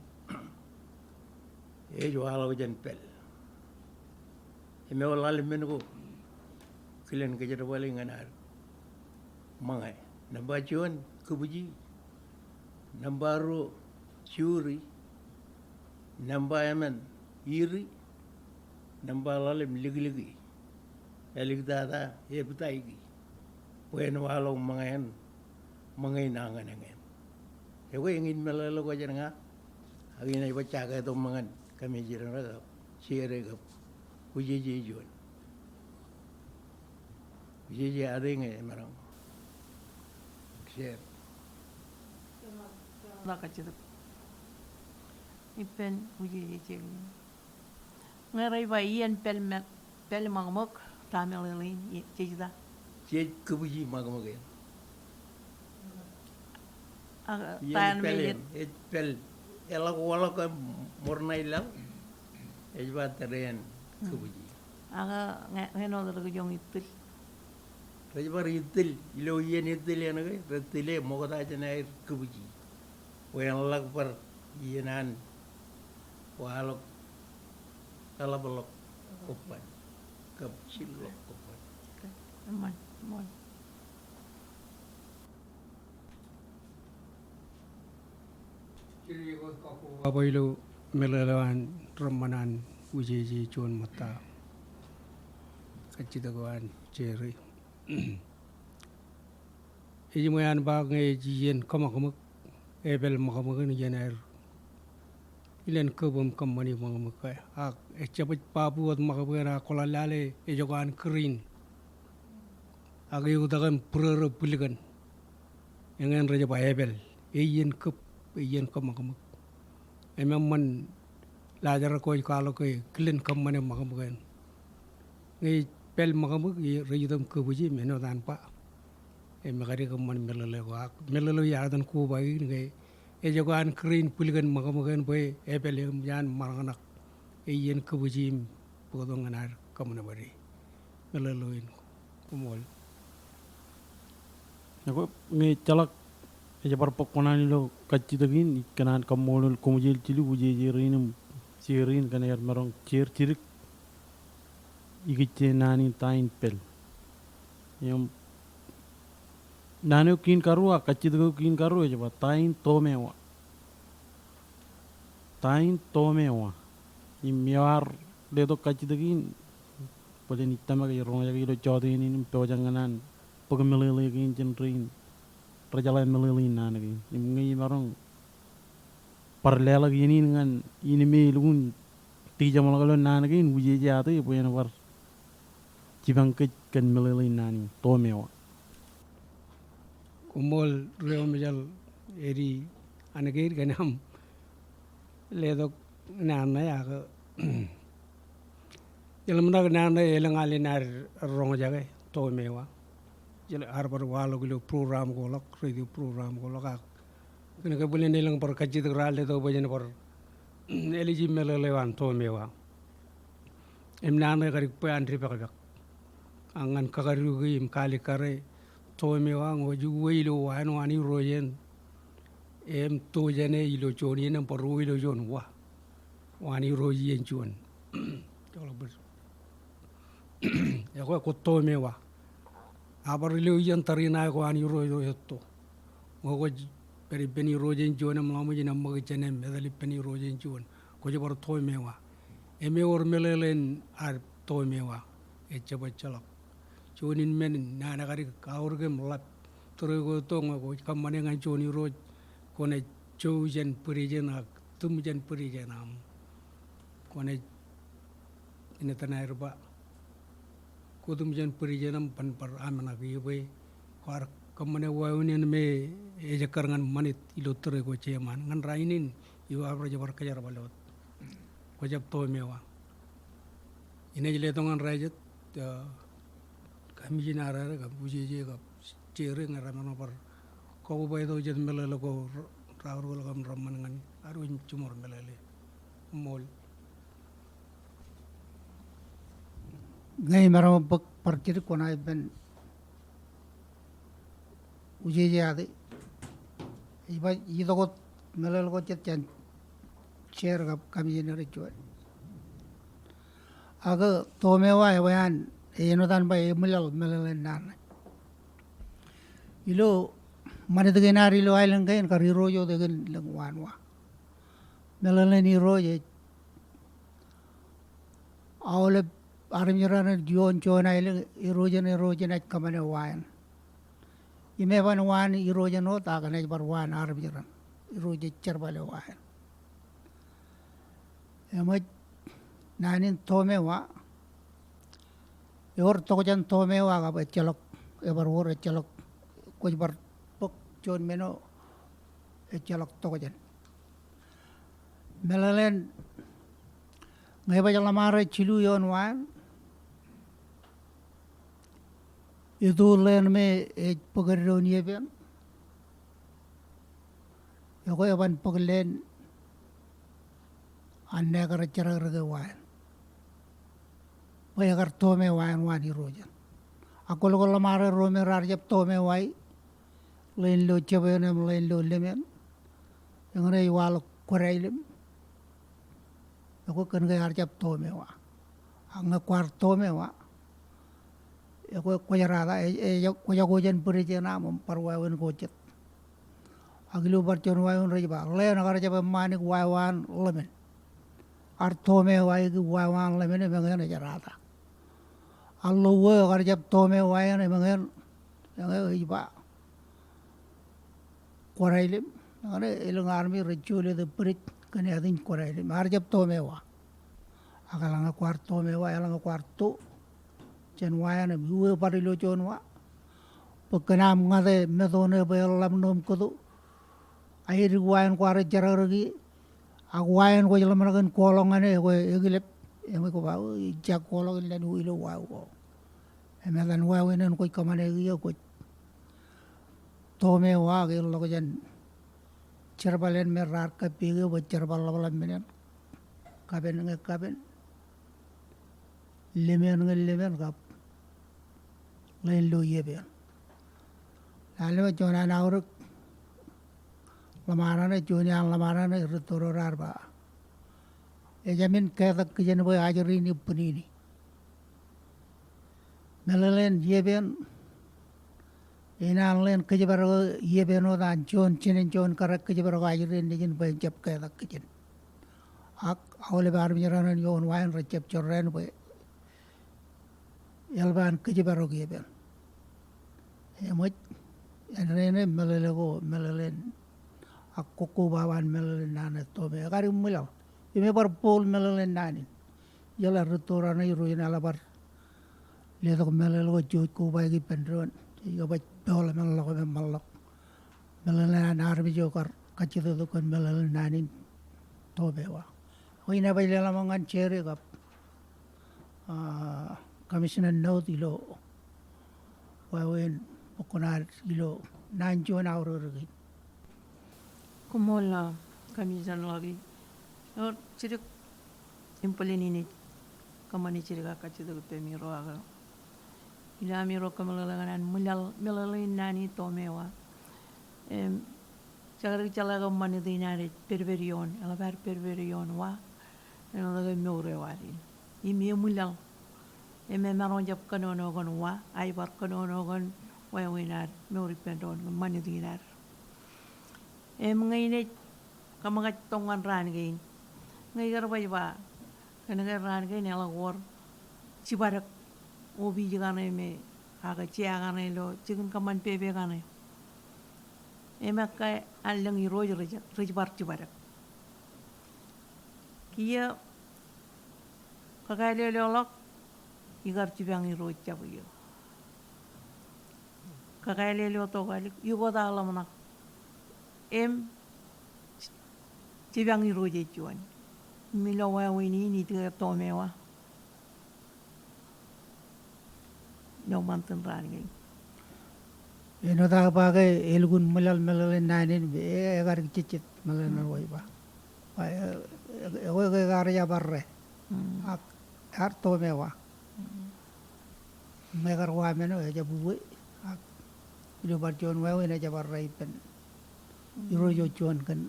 ej waḷọk jān pāl. Im eo ḷalem men ko kilen kōjerbale ñan ad ṃōñā. Nōṃba juon, kūbwiji. Nōṃba ruo, juri. Nōṃba emān, iri. Nōṃba ḷalem, likliki. Āliktata, eptaiki. Bwe en waḷọk ṃōñā in, ṃōñā in añōneañ eṇ. Ekwe eñin meḷeḷe ko jān ña, ak inaaj baj jake tok ṃōñā in kōmij jidik ṇe kab, jere kab, wūjeje juon. Wūjeje ate ñe emaroñ share. Ḷọk kajjitōk. Ippān wūjeje jekin in. Ñe rej ba iien pāl me-, pāl ṃakṃōk, ta meḷeḷein, jej ta? Jej kōbwiji ṃakṃōk eṇ. Ak iien ta eṇ me pāl jej eṇ, ej pāl, eḷak waḷọk im ṃōrṇae laḷ, ej ba tōre eṇ kōbwiji. Ak ñe, ñe āinwōt rej kijoñ itōl. Rej bar itōl, ilo iien itōl eṇ ke, rej tile ṃokta jān aer kōbwiji. Bwe en ḷak bar iien an waḷọk, eḷapḷọk kobban, kab jilḷọk kobban. Eṃṃan, eṃṃan. Baba ilo meḷeḷe eo an reṃṃan an Ujeje juon ṃōtta kajjitōk eo an Jerry. Ejiṃwe an ba ñe ej iien kōṃakṃōk, epāl ṃakṃōk in iien aer ilen kōb im kōṃṃani ṃakṃōk ke. Ak ejjab ej babu wōt ṃakṃōk eṇ ak kwōḷak lale ejako an green. Ak eutiej im būrōrō bwilkōn. Eñin rej ba epāl, e iien kōb, e iien kōṃakṃōk. Im eṃṃan laajrak ko ej kwaḷọk ke kilen kōṃṃane ṃakṃōk eṇ. Ñe ej pāl ṃakṃōk, rej itok im kōbwiji im āinwōt an ba. Im ekadik eṃṃan meḷeḷe ko ak meḷeḷe eo iaar iten koba in ke ejako an green bwilkōn ṃakṃōk eṇ bwe epāl im jaan ṃōṇōṇō. E iien kōbwiji im bōktok ñan ad kōṃanṃane. Meḷeḷein. Koṃṃool. Ekwe, ñe ejjeḷọk, ej bar bōk kuṇaan ilo kajjitōk in, ikōṇaan kaṃṃoolol koṃjeel jilu, Ujeje rein im Jerry in kōn aer maroñ jeer jidik ikijjeen naan in ta in pāl. Im naan eo kein karuo, ak kajjitōk eo kein karuo, ej ba ta in tomewa. Ta in tomewa. Im eo ear letok kajjitōk in, bōlen ij tōmak ej roñjake ilo jọteen in im pojak ñan an bōk meḷeḷe kein jān rein rejeḷā meḷeḷein naan kein. Im ñe imaroñ bar leḷọk iien in ñan ineme elukkuun tijeṃḷọk ilo naan kein, Ujeje Ate, bwe en bar jipañ kōj kōn meḷeḷein naan in, tomewa. Koṃṃool Ri-Eo Mejal Edi Ankeid kōn aṃ letok naan ṇe ak jeḷā ṃōṇōṇō naan ṇe elōñ al in ad roñjake, tomewa. Jeḷā ear bar waḷọk ilo program ko ḷọk, radio program ko ḷọk ak kōn ke bōlen elōñ bar kajjitōk raar letok bwe jen bar āliji meḷeḷe eo an tomewa. Im naan ṇe ekadik bwe an dipakpak. Ak ñan kakadukwi im kaalikkare, tomewa ñe ej uwe ilo wa eṇ, waan irooj eṇ im to jāne ilo juon iien im bar uwe ilo juon wa. Waan irooj iien juon. Ekwe kwōj tomewa. Ak bar ilo iien tariṇae ko an irooj ro etto. Ñe kwōj pād ippān irooj in juon im ḷōmṇak in eṃṃakūt jān eṃ etal ippān irooj in juon, kwōj bar tomewa. Im ewōr meḷeḷein ad tomewa. Ejjab ejjeḷọk. Juon in men naan ekadik aorōk im ḷap. Tōre ko etto ñe kwōj kōṃṃane ñan juon irooj, kwōnaaj jou jān bwidej eṇ ak tūm jān bwidej eṇ aṃ. Kwōnaaj Innem etan aer ba, kwō tūm jān bwidej eṇ aṃ ban bar amṇak ie bwe kwaar kōṃṃane wāween eṇ me ej ekkar ñan ṃanit ilo tōre ko jeṃaan. Ñan rainin, eo rej bar kōjerbale wōt. Kwōjab tomewa. Inaaj letok ñan Rajet, ah, Commissioner Arare kab Ujeje kab Jerry ñe remaroñ bar kobaik tok jet meḷeḷe ko raorōk ḷọk im reṃṃan ñan ad wōj jiṃor meḷeḷe. Ṃool. Ñe imaroñ bōk bar jidik kuṇaō ippān Ujeje Ate. Ij ba itok wōt meḷeḷe ko jet jān Chair kab Commissioner eo juon. Ak tomewa eo an, āinwōt an ba eṃwilaḷ meḷeḷein naan ṇe. Ilo ṃanit kein ad ilo aelōñ kein kar irooj wōt eñin lōñ waan wa. Meḷeḷein irooj ej aolep armej raṇ ioon juon aelōñ, irooj eṇ, irooj eṇ ej kōṃṃane wa eṇ. Im eban waan irooj eṇ wōt ak enaaj bar waan armej raṇ. Irooj ej jerbale wa eṇ. Eṃōj naan in tomewa. Ewōr tokjān tomewa kab ejjeḷọk, ebar wōr ejjeḷọk. Kwōj bar bōk juon men eo ejjeḷọk tokjān. Meḷeḷein, Ñe baj ḷōṃarein jilu ioon wa eṇ, etuun ḷeeṇ me ej bōk eddoin Iepien, ekwe eban bōk leen an nekar jerkakdeke wa eṇ. Bwe ekar tome wa eṇ waan irooj eṇ. Ak kwōlọk ḷōṃare ro me raar jab tome wa e, ḷeeṇ ilo jebwāān im ḷeeṇ ilo lemāān, eñin ej waḷọk kwōdailem. Ekwe kōn ke ear jab tome wa. Ak ñe kwaar tome wa, ekwe kwōjarata, e, e, kwōjako jān bwidej eṇ aṃ im bar wāween ko jet. Ak ilo bar juon wāween rej ba, ḷeeṇ ekar jab eṃṃaan eok wāween ḷemāān. Ear tome wa eok wāween ḷemāān im eñin ejarata. Ak ḷọk wōt ekar jab tome wa eṇ im eñin, eñin ej ba kwōdailem, eñin elōñ armej rej jolōte bwidej kōn etan kwōdailem. Ear jab tome wa. Ak eḷaññe kwaar tome wa, eḷaññe kwaar to jān wa eṇ im iuwe bar ilo juon wa, bwe kōn aṃ ñate metoon e bwe eḷap ṇoom kōto, aedik wa eṇ kwaar jerkakdeke, ak wa eṇ kwōj ḷōmṇak in kwaḷọk ñan e, ekwe ekilep, im kwōj ba, o, ij jab kwaḷọk in lale ilo wa ko. Im etan wāween eṇ kwōj kōṃṃane eok, kwōj tome wa ak eḷọk jān jerbal eṇ me raar kappok eok bwe jerbal ḷapḷap men eṇ. Kapen ñe kapen, lemāān ñe lemāān kab ḷeeṇ ilo Iepien. Lale eo juon an aorōk ḷōṃarein, juon iaan ḷōṃarein, rūtto ro raar ba, ejāmin ketak kijen bwe ajri in ibwinini. Meḷeḷein Iepien, inaaj ḷeeṇ kōjparok Iepien wōt an juon jinen juon kadak kōjparok ajri in nejin bwe en jab ketak kijen. Ak aolep armej raṇ in ioon wa eṇ rej jab jorrāān bwe eḷap an kōjparok Iepien. Eṃōj, āindein meḷeḷe ko, meḷeḷein, ak kokkobaba an meḷeḷein naan eo tome, ekar iṃwilaḷ. Im ebar bold meḷeḷein naan in. Ijeḷā rūtto raṇ eo irooj in eḷap bar letok meḷeḷe ko jej kobaik ippān doon. Ej kab ej peḷḷọk im ḷọk im ṃanḷọk. Meḷeḷein an armej eo kar kajjitōk kōn meḷeḷein naan in tome wa. Ekwe inaaj baj leḷọk ṃōk ñan Jerry kab, ah, Commissioner Note ilo wāween bok kuṇaad ilo naan juon aorōk in. Koṃṃool, ah, Commissioner Loki. Ewōr jidik im bōlen in ij kōṃṃane jidik ak kajjitōk ippāmi ro ak ilo ami ro kōmeḷeḷe kōn an ṃwilaḷ meḷeḷein naan in tome wa. Im jekdọọn jeḷā ke ṃanit in ad ej pedped ioon, eḷap ad pedped ioon wa, āinwōt ke mour eo ad in. Im eṃwilaḷ. Im emaroñ jab kōnono kōn wa, ak bar kōnono kōn wāween ad, mour ippān doon, ṃanit in ad. Im ñe in ej kōṃōkaj tok ñan raan kein. Ñe ikar baj ba, kōnke raan kein eḷak wōr jibadek opiij kaṇe me, ak jea kaṇe ilo jikin kōṃṃan pepe kaṇe. Im ekkā an lōñ irooj rej, rej bar jibadek. Kiiō kakālele ḷọk, ikar jipañ irooj jab iiō. Kakālele tok ālik, ikōtaḷọk ḷōmṇak. Im jipañ irooj ej juon. Im ilo wāween in ij ke tome wa. Ilo ṃantin raan kein. Āinwōt aō ba ke elukkuun ṃwilaḷ meḷeḷein naan in, e, ekar jejjet meḷeḷe ṇe ro ej ba. Ba, e, e, ekwe ke ekar jab arre. Mm. Ak ear tome wa. Mm. Ñe ekar wa men eo ejab uwe. Ak ilo bar juon wāween ejab arre ippān irooj eo juon kōn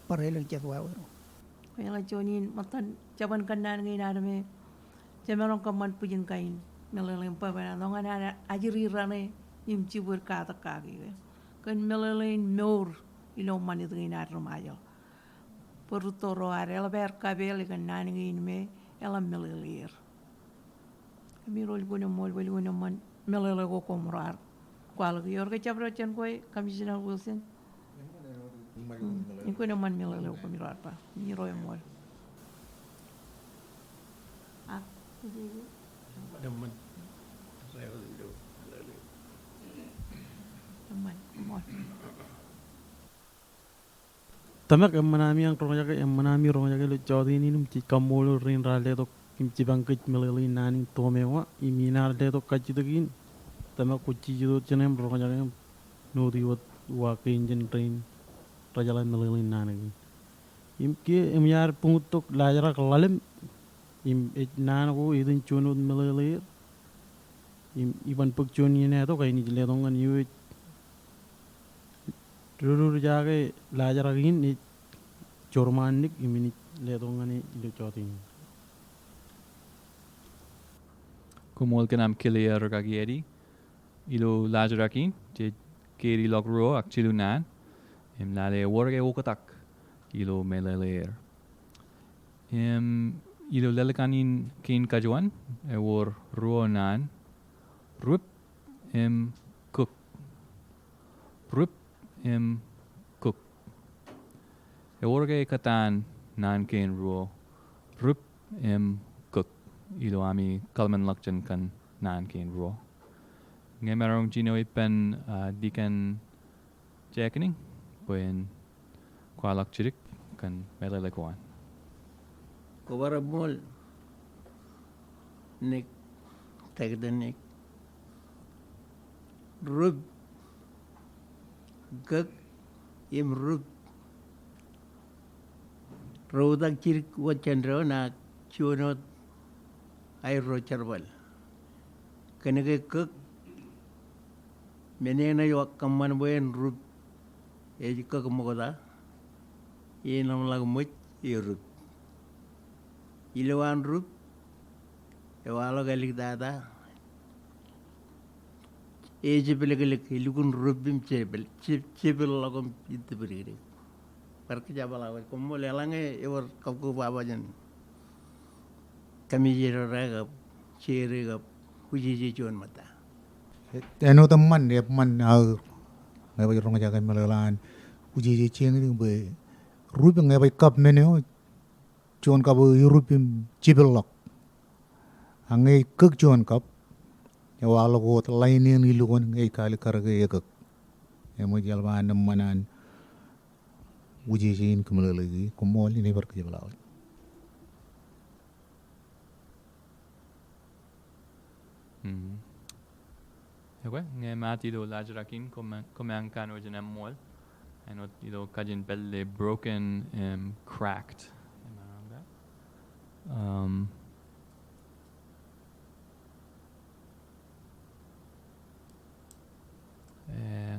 bar elōñ jet wāween eo. Kwōjeḷā juon in ṃōttan jabōn kōnnaan kein ad me jemaroñ kōṃṃan bwijin kain meḷeḷe im bwebwenato ñan ad ajri raṇe im jibwid katak kaki ke. Kōn meḷeḷein mour ilo ṃanit kein ad ri Ṃajeḷ. Bwe rūtto ro ad eḷap aer kapeel kōn naan kein me eḷap meḷeḷe er. Kōmiro lukkuun eṃṃool bwe lukkuun eṃṃan meḷeḷe ko koṃro ar kwaḷọk. Ewōr ke jabdewōt jān kwe, Commissioner Wilson? Mm. Lukkuun eṃṃan meḷeḷe ko koṃro ar ba. Kōmiro eṃṃool. Ak, eṃṃan. Eṃṃan, eṃṃool. Tōmak eṃṃan ami an roñjake, eṃṃan ami roñjake ilo jọteen in im jej kaṃṃoolol rein raar letok im jipañ kōj meḷeḷein naan in tomewa im in ad letok kajjitōk in. Tōmak kwōj jijet wōt jān im roñjake im ṇote wōt uwaak kein jān rein rejeḷā meḷeḷein naan kein. Im kiiō eṃōj ad buñuttok laajrak ḷalem im ej naan ko etan juon wōt meḷeḷe er. Im iban bōk juon iien etok, inaaj letok ñan eo ej dodojaake laajrak in, ej Jormaannik, im inaaj letok ñan e ilo jọteen in. Koṃṃool kōn aṃ kile rūkaki Eddie. Ilo laajrak in, jej keidi ḷọk ruo ak jilu naan, im lale ewōr ke oktak ilo meḷeḷe er. Im ilo lōḷḷap in kein kajuon, ewōr ruo naan, rūp im kōk. Rūp im kōk. Ewōr ke kōtaan naan kein ruo, rūp im kōk, ilo ami kōḷmānḷọkjeṇ kōn naan kein ruo? Ñe emaroñ jino ippān, ah, Deacon Jackney, bwe en kwaḷọk jidik kōn meḷeḷe ko an. Kobar eṃṃool Nick, Tekte Nick. Rūp, kōk im rūp. Ro oktak jidik wōt jān doon ak juon wōt aerro jerbal. Kōnke kōk, men eṇ ej kōṃṃan bwe en rūp, ej kōk ṃokta, inaaj ḷak ṃōj, erūp. Ilowaan rūp, ewaḷọk āliktata, ejepelekplek, elukkuun rūp im jepel, je, jepelḷọk im itōpedikdik. Bar kōjepḷaak wōt, koṃṃool. Eḷaññe ewōr kab kōbaba jān commissioner e kab chair e kab wūjeje juon ṃōtta. Āinwōt eṃṃan, eṃṃan aō, ñe baj roñjake meḷeḷe an wūjeje Jackney bwe rūp ñe baj kab men eo, juon kab eo erūp im jepelḷọk. Ak ñe ej kōk juon kab, ewaḷọk wōt ḷain eṇ ilukkuun ñe ej kaalikkar ke ekōk. Eṃōj eḷap an eṃṃan an wūjeje in kōmeḷeḷeiki. Koṃṃool, inaaj bar kōjepḷaak wōt. Mm. Ekwe, ñe emaat ilo laajrak in, koṃ, koṃ kanooj in eṃṃool. Āinwōt ilo kajin pālle broken im cracked. Am I wrong, guys? Um, eh,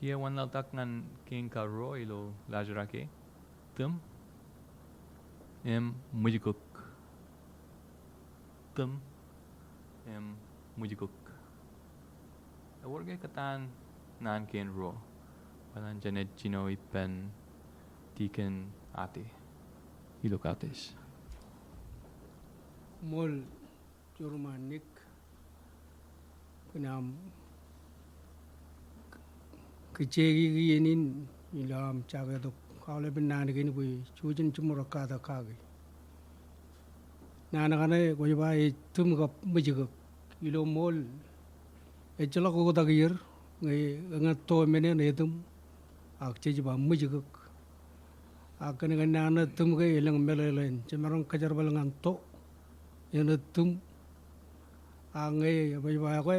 Kiiō wanlaḷtak ñan kein karuo ilo laajrak e. Tūm im ṃwijkōk. Tūm im ṃwijkōk. Ewōr ke kōtaan naan kein ruo? Bōlen jān ej jino ippān Deacon Ate ilo Kautiej. Ṃool. Jormaannik, kōn aṃ kajjioñ iien in ilo aṃ jaketok aolepen naan kein bwe jouj im jiṃor katak kaki. Naan kaṇe kwōj ba ej tūm kab ṃwijkōk. Ilo ṃool, ejjeḷọk oktak ier ñe eñatto men eṇ etūm ak jej ba ṃwijkōk. Ak kōn ke naan eo tūm ke elōñ meḷeḷein, jemaroñ kōjerbal ñan to eṇ etūm. Ak ñe ebaj ba ekwe,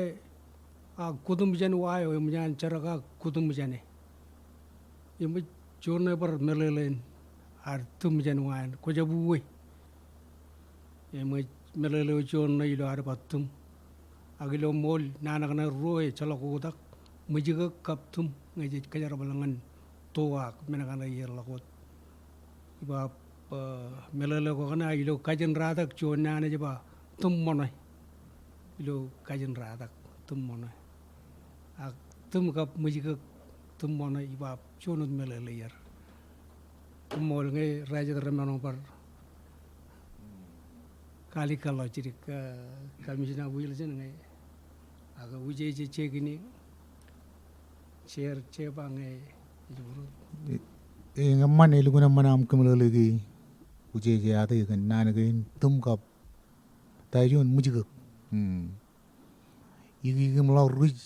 ak kutūṃ jān wa eo, eṃōj an jerkak kutūṃ jāne. Eṃōj juon eo bar meḷeḷein ad tūm jān wa eṇ, kwōjab uwe. Eṃōj meḷeḷe eo juon ṇe ilo ad ba tūm. Ak ilo ṃool naan kaṇe ruo ejjeḷọk oktak, ṃwijkōk kab tūm, ñe jej kōjerbal ñan to ak men kaṇe ier ḷọk wōt. Iba, eh, meḷeḷe ko kaṇe ilo Kajin Ratak juon naan ej ba tūm ṃoṇe. Ilo Kajin Ratak tūm ṃoṇe. Ak tūm kab ṃwijkōk tūm ṃoṇe iba juon wōt meḷeḷe er. Koṃṃool ñe rej jet remaroñ bar kaalikkar ḷọk jidik, eh, Commissioner Wilson ñe ak wūjeje Jackney, Chair Jeba ñe ej būruō. E, e, eṃṃan, elukkuun eṃṃan aṃ kōmeḷeḷeiki wūjeje Ate kōn naan kein tūm kab ta juon ṃwijkōk. Hmm. Ikiki im ḷọk ruj,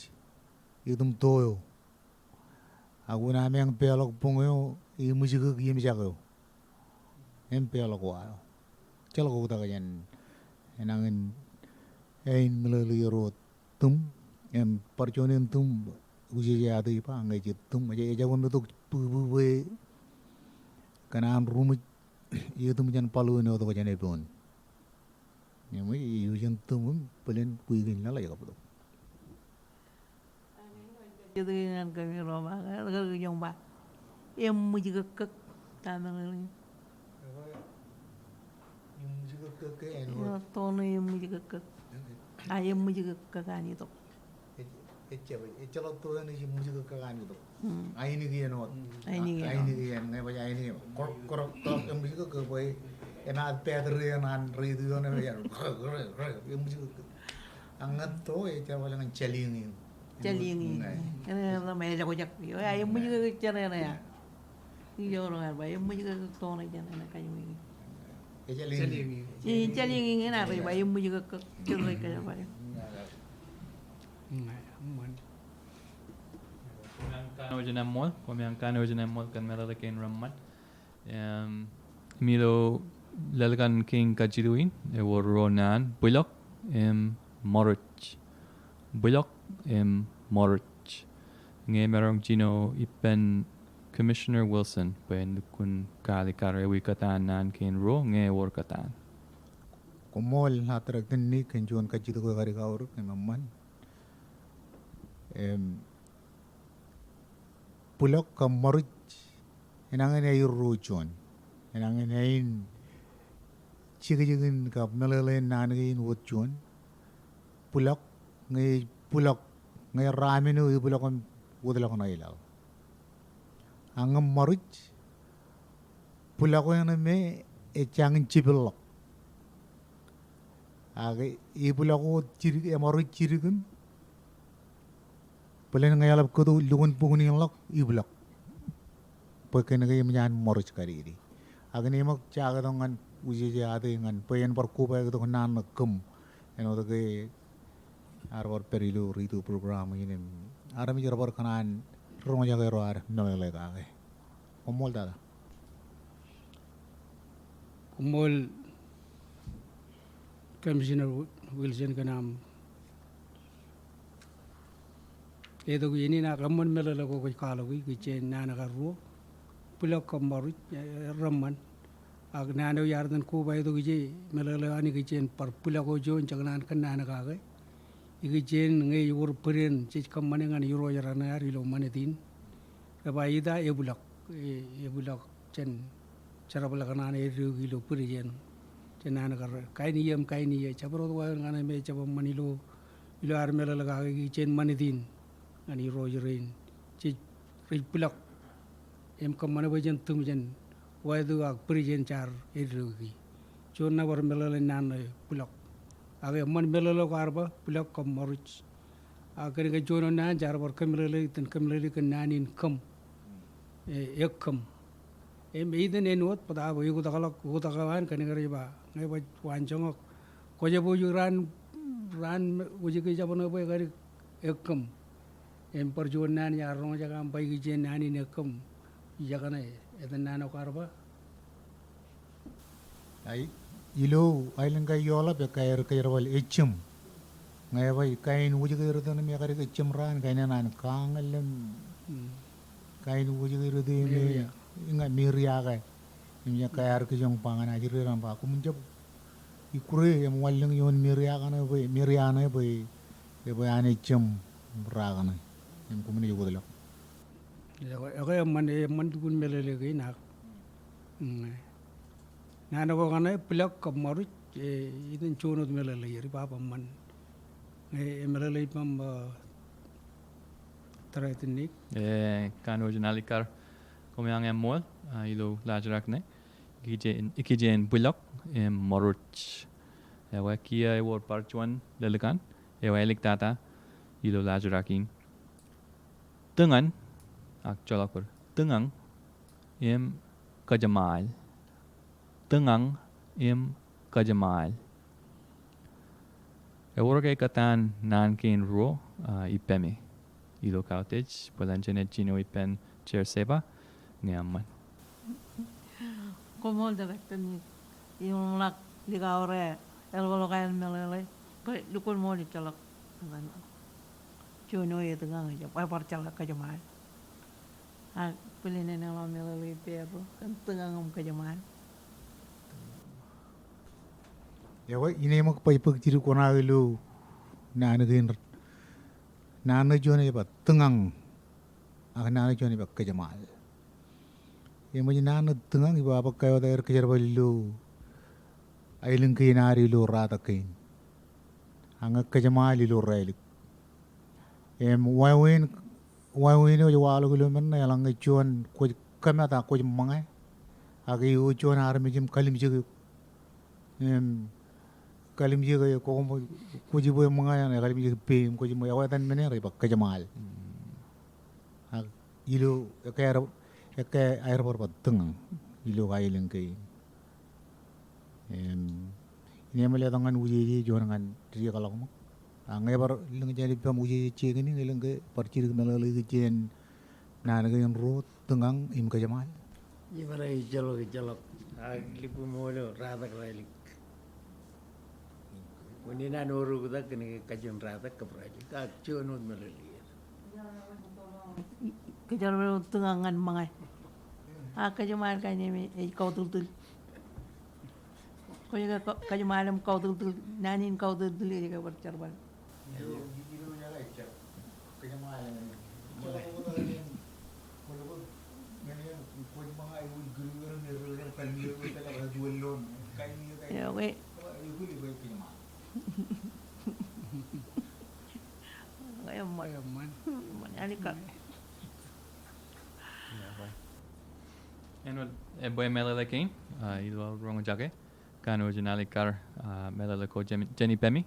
etūm to eo. Ak unin ameañ peḷọk buñ eo, eṃwijkōk iṃjak eo. Im peḷọk wa eo. Ejjeḷọk oktak jān enañin āin meḷeḷe ro tūṃ, im bar juon in tūṃ, Ujeje Ate ej ba, ñe ej tūṃ, ej, ejjab itok bwibwi bwe kōn an ruṃwij etūṃ jān baḷuun eo tok jān eboon. Im ej, ej ijo tūṃ im bōlen wiik in laḷ ej kab itok. Jet ke ñan kōmij ro ba, kar, kar kijoñ ba. Eṃwijkōkkōk, ta meḷeḷe in. Eṃwijkōkkōk ke āinwōt? Eo, tono eṃwijkōkkōk. A eṃwijkōkkōk an itok. Ej, ejjab, ejjeḷọk to eṇ ej eṃwijkōkkōk an itok. Hmm. Ainikien wōt. Hmm. Ainikien. A, ainikien, ñe baj ainikien. Kor, kor, kor, eṃwijkōkkōk bwe enaaj battery eṇ an radio ṇe, eṃwijkōkkōk. Ak ñan to, ejjeḷọk ñan jālieñieñ. Jālieñieñ. Ñe. Eṇ, eṇ, eṇ, eḷap ejjab. Eo, a, eṃwijkōkkōk jān eṇ eo. Ijo ro ar ba, eṃwijkōkkōk tono jān eṇ kajjojo. Ej jālieñieñ. Ej jālieñieñ eṇ ar ba, eṃwijkōkkōk jān eṇ kajjojo. Ñe, eṃṃan. Koṃeañ kanooj in eṃṃool, koṃeañ kanooj in eṃṃool kōn meḷeḷe kein reṃṃan. Im, im ilo lōḷḷap in kein kajjitōk in, ewōr ruo naan, bwilọk im ṃōruj. Bwilọk im ṃōruj. Ñe emaroñ jino ippān Commissioner Wilson, bwe en lukkuun kaalikkar ewi kōtaan naan kein ruo, ñe ewōr kōtaan. Koṃṃool Attractant Nick kōn juon kajjitōk eo kadik aorōk, im eṃṃan. Im, bwilọk kab ṃōruj, enañin aer ruo juon. Enañin āin jekjekin kab meḷeḷein naan kein wōt juon. Bwilọk, ñe ej bwilọk, ñe raameno ebwilọk im wōtlọk ṇa i laḷ. Ak ñe ṃōruj, bwilọk eṇ me ejjañin jepḷọk. Ak ebwilọk wōt jidik, eṃōruj jidik im bōlen ñe eḷap kōto lukkuun bukun in ḷọk, ebwilọk. Bwe kōnke eṃōj an ṃōruj kadede. Ak inaaj ṃōk jaketok ñan Ujeje Ate ñan bwe en bar kobaik tok naan ṇe kōm. Āinwōt ke ear bar pād ilo radio program in im armej rej bar kōṇaan roñjake ro ad meḷeḷe kake. Koṃṃool tata. Koṃṃool Commissioner Wilson kōn aṃ itok iien in, ak eṃṃan meḷeḷe ko kwōj kwaḷọk, ikijjien naan ko ruo, bwilọk kab ṃōruj, e, reṃṃan. Ak naan eo iar iten koba itok ije meḷeḷe eo an, ikijjien bar bwilọk eo juon, jekōṇaan kōnnaan kake. Ikijjien ñe ewōr bōd eṇ jej kōṃṃane ñan irooj raṇe ad ilo ṃanit in. Eba ita, ebwilọk, e, ebwilọk jān jerbal kōṇaan eddo eok ilo bōd eṇ. Jān naan ko, kain iiō im kain iiō, jabdewōt wāween kaṇe me ejjab eṃṃan ilo, ilo ad meḷeḷe kake, ikijjien ṃanit in ñan irooj rein. Jej, rej bwilọk im kōṃṃan bwe jen tūṃ jān wāto ak bōd eṇ jaar eddo eok. Juon nōbar meḷeḷein naan ṇe bwilọk. Ak eṃṃan meḷeḷe ko ar ba bwilọk kab ṃōruj. Ak kōnke juon wōt naan jaar bar kōmeḷeḷe, iten kōmeḷeḷe kōn naan in kōm. E, ekkōm. Im eiten āinwōt, bōtaab eoktakḷọk, oktak eo an kōnke rej ba, ñe baj waanjoñak, kwōjab wōjke raan, raan wōjke jabdewōt bwe kadik ekkōm. Im bar juon naan iar roñjake aṃ ba ikijjien naan in ekkōm. Ijeṇe, etan naan eo kwaar ba. Ai, ilo aelōñ ko ioḷap ekkā aer kōjerbal ejjim. Ñe baj kain wōjke ri tōn im ekadik ejjim raan, kain eṇ an kañal im, mm, kain wōjke ri tōn im, miria, ña, miria ke. Im ekkā aer kijoñ ba ñan ajri ro im ba, koṃwin jab ikkure im wanlōñ ioon miria kaṇe bwe, miria ṇe bwe, bwe an ejjim ra kaṇe. Im koṃwin ej wōtlọk. Ekwe, ekwe eṃṃan, eṃṃan lukkuun meḷeḷe kein ak. Mm. Naan ko kaṇe bwilọk kab ṃōruj, e, iten juon wōt meḷeḷe, ri baba eṃṃan. E, e meḷeḷe ippaṃ, e, Tōre Tinnik. E, kanooj in alikkar, koṃeañ eṃṃool, a, ilo laajrak ṇe. Ikijjien, ikijjien bwilọk im ṃōruj. Ewi kiiō ewōr bar juon lōḷḷap in, ewi aelōñ tata ilo laajrak in. Tūñan, ak joḷọk bōd, tūñan im kōjeṃaal. Tūñan im kōjeṃaal. Ewōr ke kōtaan naan kein ruo, a, ippemi ilo kautiej, bōlen jenaaj jino ippān Jersey ba, ñe eṃṃan. Koṃṃool Director Nick. Im ḷak likao ro eḷapḷọk aer meḷeḷe, bwe lukkuun ṃool ejjeḷọk. Juon eo etōñañ ej bar jeḷā kōjeṃaal. Ak bōlen enañḷọk meḷeḷe ippāerro kōn tōñañ im kōjeṃaal. Ekwe, ineeṃōk baj bōk jidik kuṇaō ilo naan kein. Naan ṇe juon ej ba tōñañ, ak naan ṇe juon ej ba kōjeṃaal. Eṃōj naan ṇe tōñañ, ibabōk kaiot aer kōjerbal ilo aelōñ kein ad ilo ratak kein. Ak ñe kōjeṃaal ilo rālik. Im wāween, wāween eo ej waḷọk ilo men ṇe, eḷaññe juon kwōj kōmat ak kwōj ṃōñā, ak eo juon armej im kallimjek eok. Im kallimjek eok, koṃ kwōj bwe ṃōñā eṇ, kallimjek ippāer im kwōj ṃōñā, ekwe etan men eṇ ej ba kōjeṃaal. Ak ilo ekkā aer, ekkā aer bar ba tōñañ ilo aelōñ kein. Im, ineeṃ letok ñan wūjeje juon ñan dikḷọk ṃōk. Ak ñe bar lōñ jān ippaṃ wūjeje Jekening, elōñ ke bar jidik meḷeḷe ikijjien naan kein ruo, tōñañ im kōjeṃaal. Ibar ejjeḷọk, ejjeḷọk. Ak lukkuun ṃool eo ratak rālik. Wōn enaaj orōk tok kōn ke kajin ratak kab rālik. Ak juon wōt meḷeḷe. Kōjerbal tōñañ ñan ṃōñā. Ak kōjeṃaal kain eo ej kautūltūl. Kwōj ke ka-, kōjeṃaal im kautūltūl, naan in kautūltūl ej ke bar jerbal. Eo, ke. Eṃṃan. Eṃṃan. Eṃṃan. Eṃṃan. Eṃṃan. Āinwōt ebwe meḷeḷe kein, ah, ilo roñjake, kanooj in alikkar, ah, meḷeḷe ko jān, jān ippemi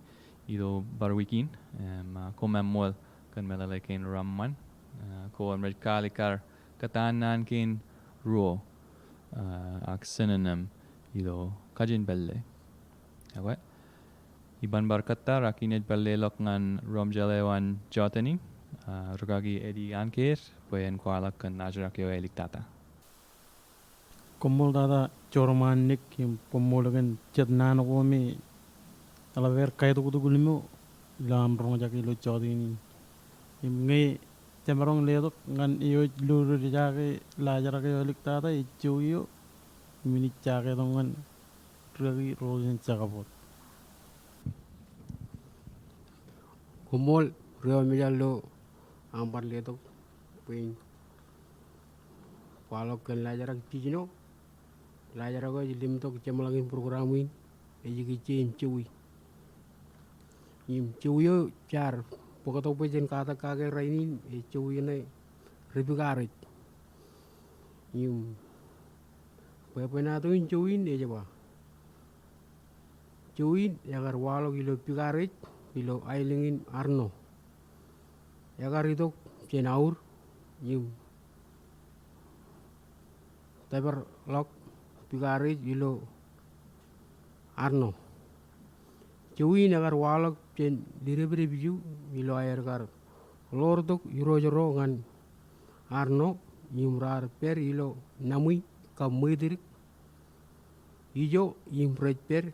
ilo bar wiik in, im, ah, koṃ eṃṃool kōn meḷeḷe kein reṃṃan, ah, ko wōn rej kaalikkar kōtaan naan kein ruo, ah, ak synonym ilo kajin pālle. Ekwe, iban bar kōttar ak inaaj pād leḷọk ñan ro im jeḷā eo an jọtenin, ah, rūkaki Eddie Anker, bwe en kwaḷọk kōn laajrak eo āliktata. Koṃṃool tata Jorman Nick im koṃṃool kōn jet naan ko me eḷap aer kaitoktok ḷimo ilo aṃ roñjake ilo jọtenin. Im ñe jemaroñ letok ñan eo ej lolorjake laajrak eo āliktata ej jowi eo, im inaaj jaketok ñan rūkaki Rosen Jakabot. Koṃṃool ri-eo mejal ilo aṃ bar letok bwe in kwaḷọk kōn laajrak jiljino. Laajrak eo ej limtok jeṃḷọkin program in ej ikijjien jowi. Im jowi eo jaar bōktok bwe jen katak kake rainin ej jowi ṇe ri-Pikarej. Im bwebwenato in jowi in ej ba, jowi in ekar waḷọk ilo Pikarej ilo aelōñ in Arno. Ekar itok jān aur im tōparḷọk Pikarej ilo Arno. Jowi in ekar waḷọk jān Ledepdep iju ilo aer kar ḷoortok irooj ro ñan Arno im raar pād ilo Naṃwi kab Ṃweitikdik ijo im rej pād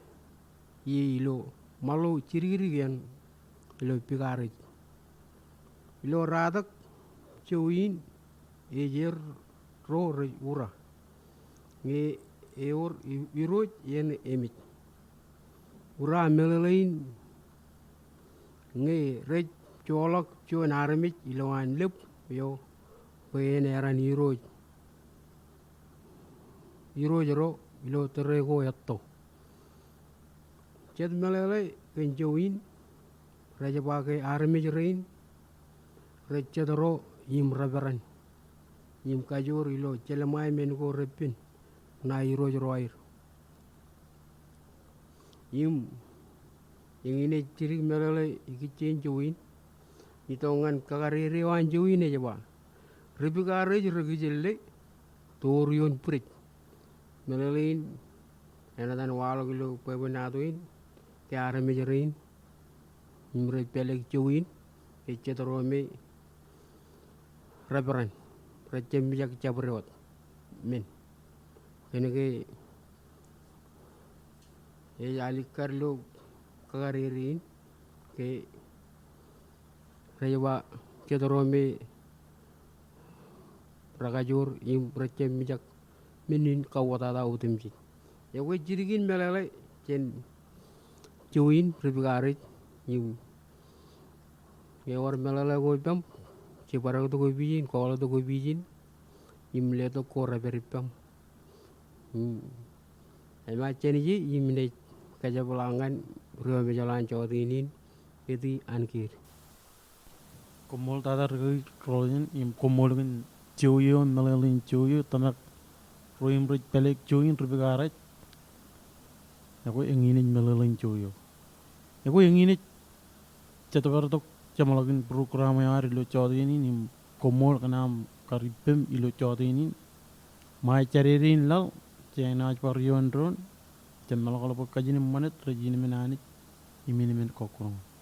ie ilo ṃaḷo jidikdik eṇ ilo Pikarej. Ilo ratak jowi in ej er ro rej ura ñe ewōr i-, irooj eṇ emej. Ura meḷeḷe in ñe rej joḷọk juon armej ilowaan lōb eo bwe en eran irooj, irooj ro ilo tōre ko etto. Jet meḷeḷe kōn jowi in, rej ba ke armej rein rej jet ro im reperan im kajoor ilo jelṃae men ko repen ṇae irooj ro aer. Im eñin ej jidik meḷeḷe ikijjien jowi in, itok ñan kakadede eo an jowi in ej ba, ri-Pikarej rekijelle, toor ioon bwidej. Meḷeḷe in enaaj etan waḷọk ilo bwebwenato in ke armej rein im rej pālōk jowi in ej jet ro me reperan. rej jab mijak jabdewōt men. Kōnke ej alikkar ilo kakaririn ke rej ba jet ro me rekajoor im rej jab mijak men in kauwōtata otemjej. Ekwe jidik in meḷeḷe jān jowi in ri-pikarej im ewōr meḷeḷe ko ippaṃ, jibadektok opiij in, kọọḷọk opiij in im letok ko rej pād ippaṃ. Im emaat jān ije im inaaj kōjepḷaak ñan ri-omejeḷ an jọteen in, Eti Ankiid. Koṃṃool tata ri-kaki ro jen im koṃṃool kōn jowi eo, meḷeḷein jowi eo, tōmak ro im rej pālōk jowi in ri-pikarej. Ekwe eñin ej meḷeḷein jowi eo. Ekwe eñin ej jetōpar tok jeṃḷọkin program eo ad ilo jọteen in im koṃṃool kōn aṃ kar ippem ilo jọteen in. Ṃae jadede in laḷ, jenaaj bar ioon doon, jemṃaḷọk ḷọk bwe kajin im ṃanit rej in men Anij im in men kọkkure ṃōk.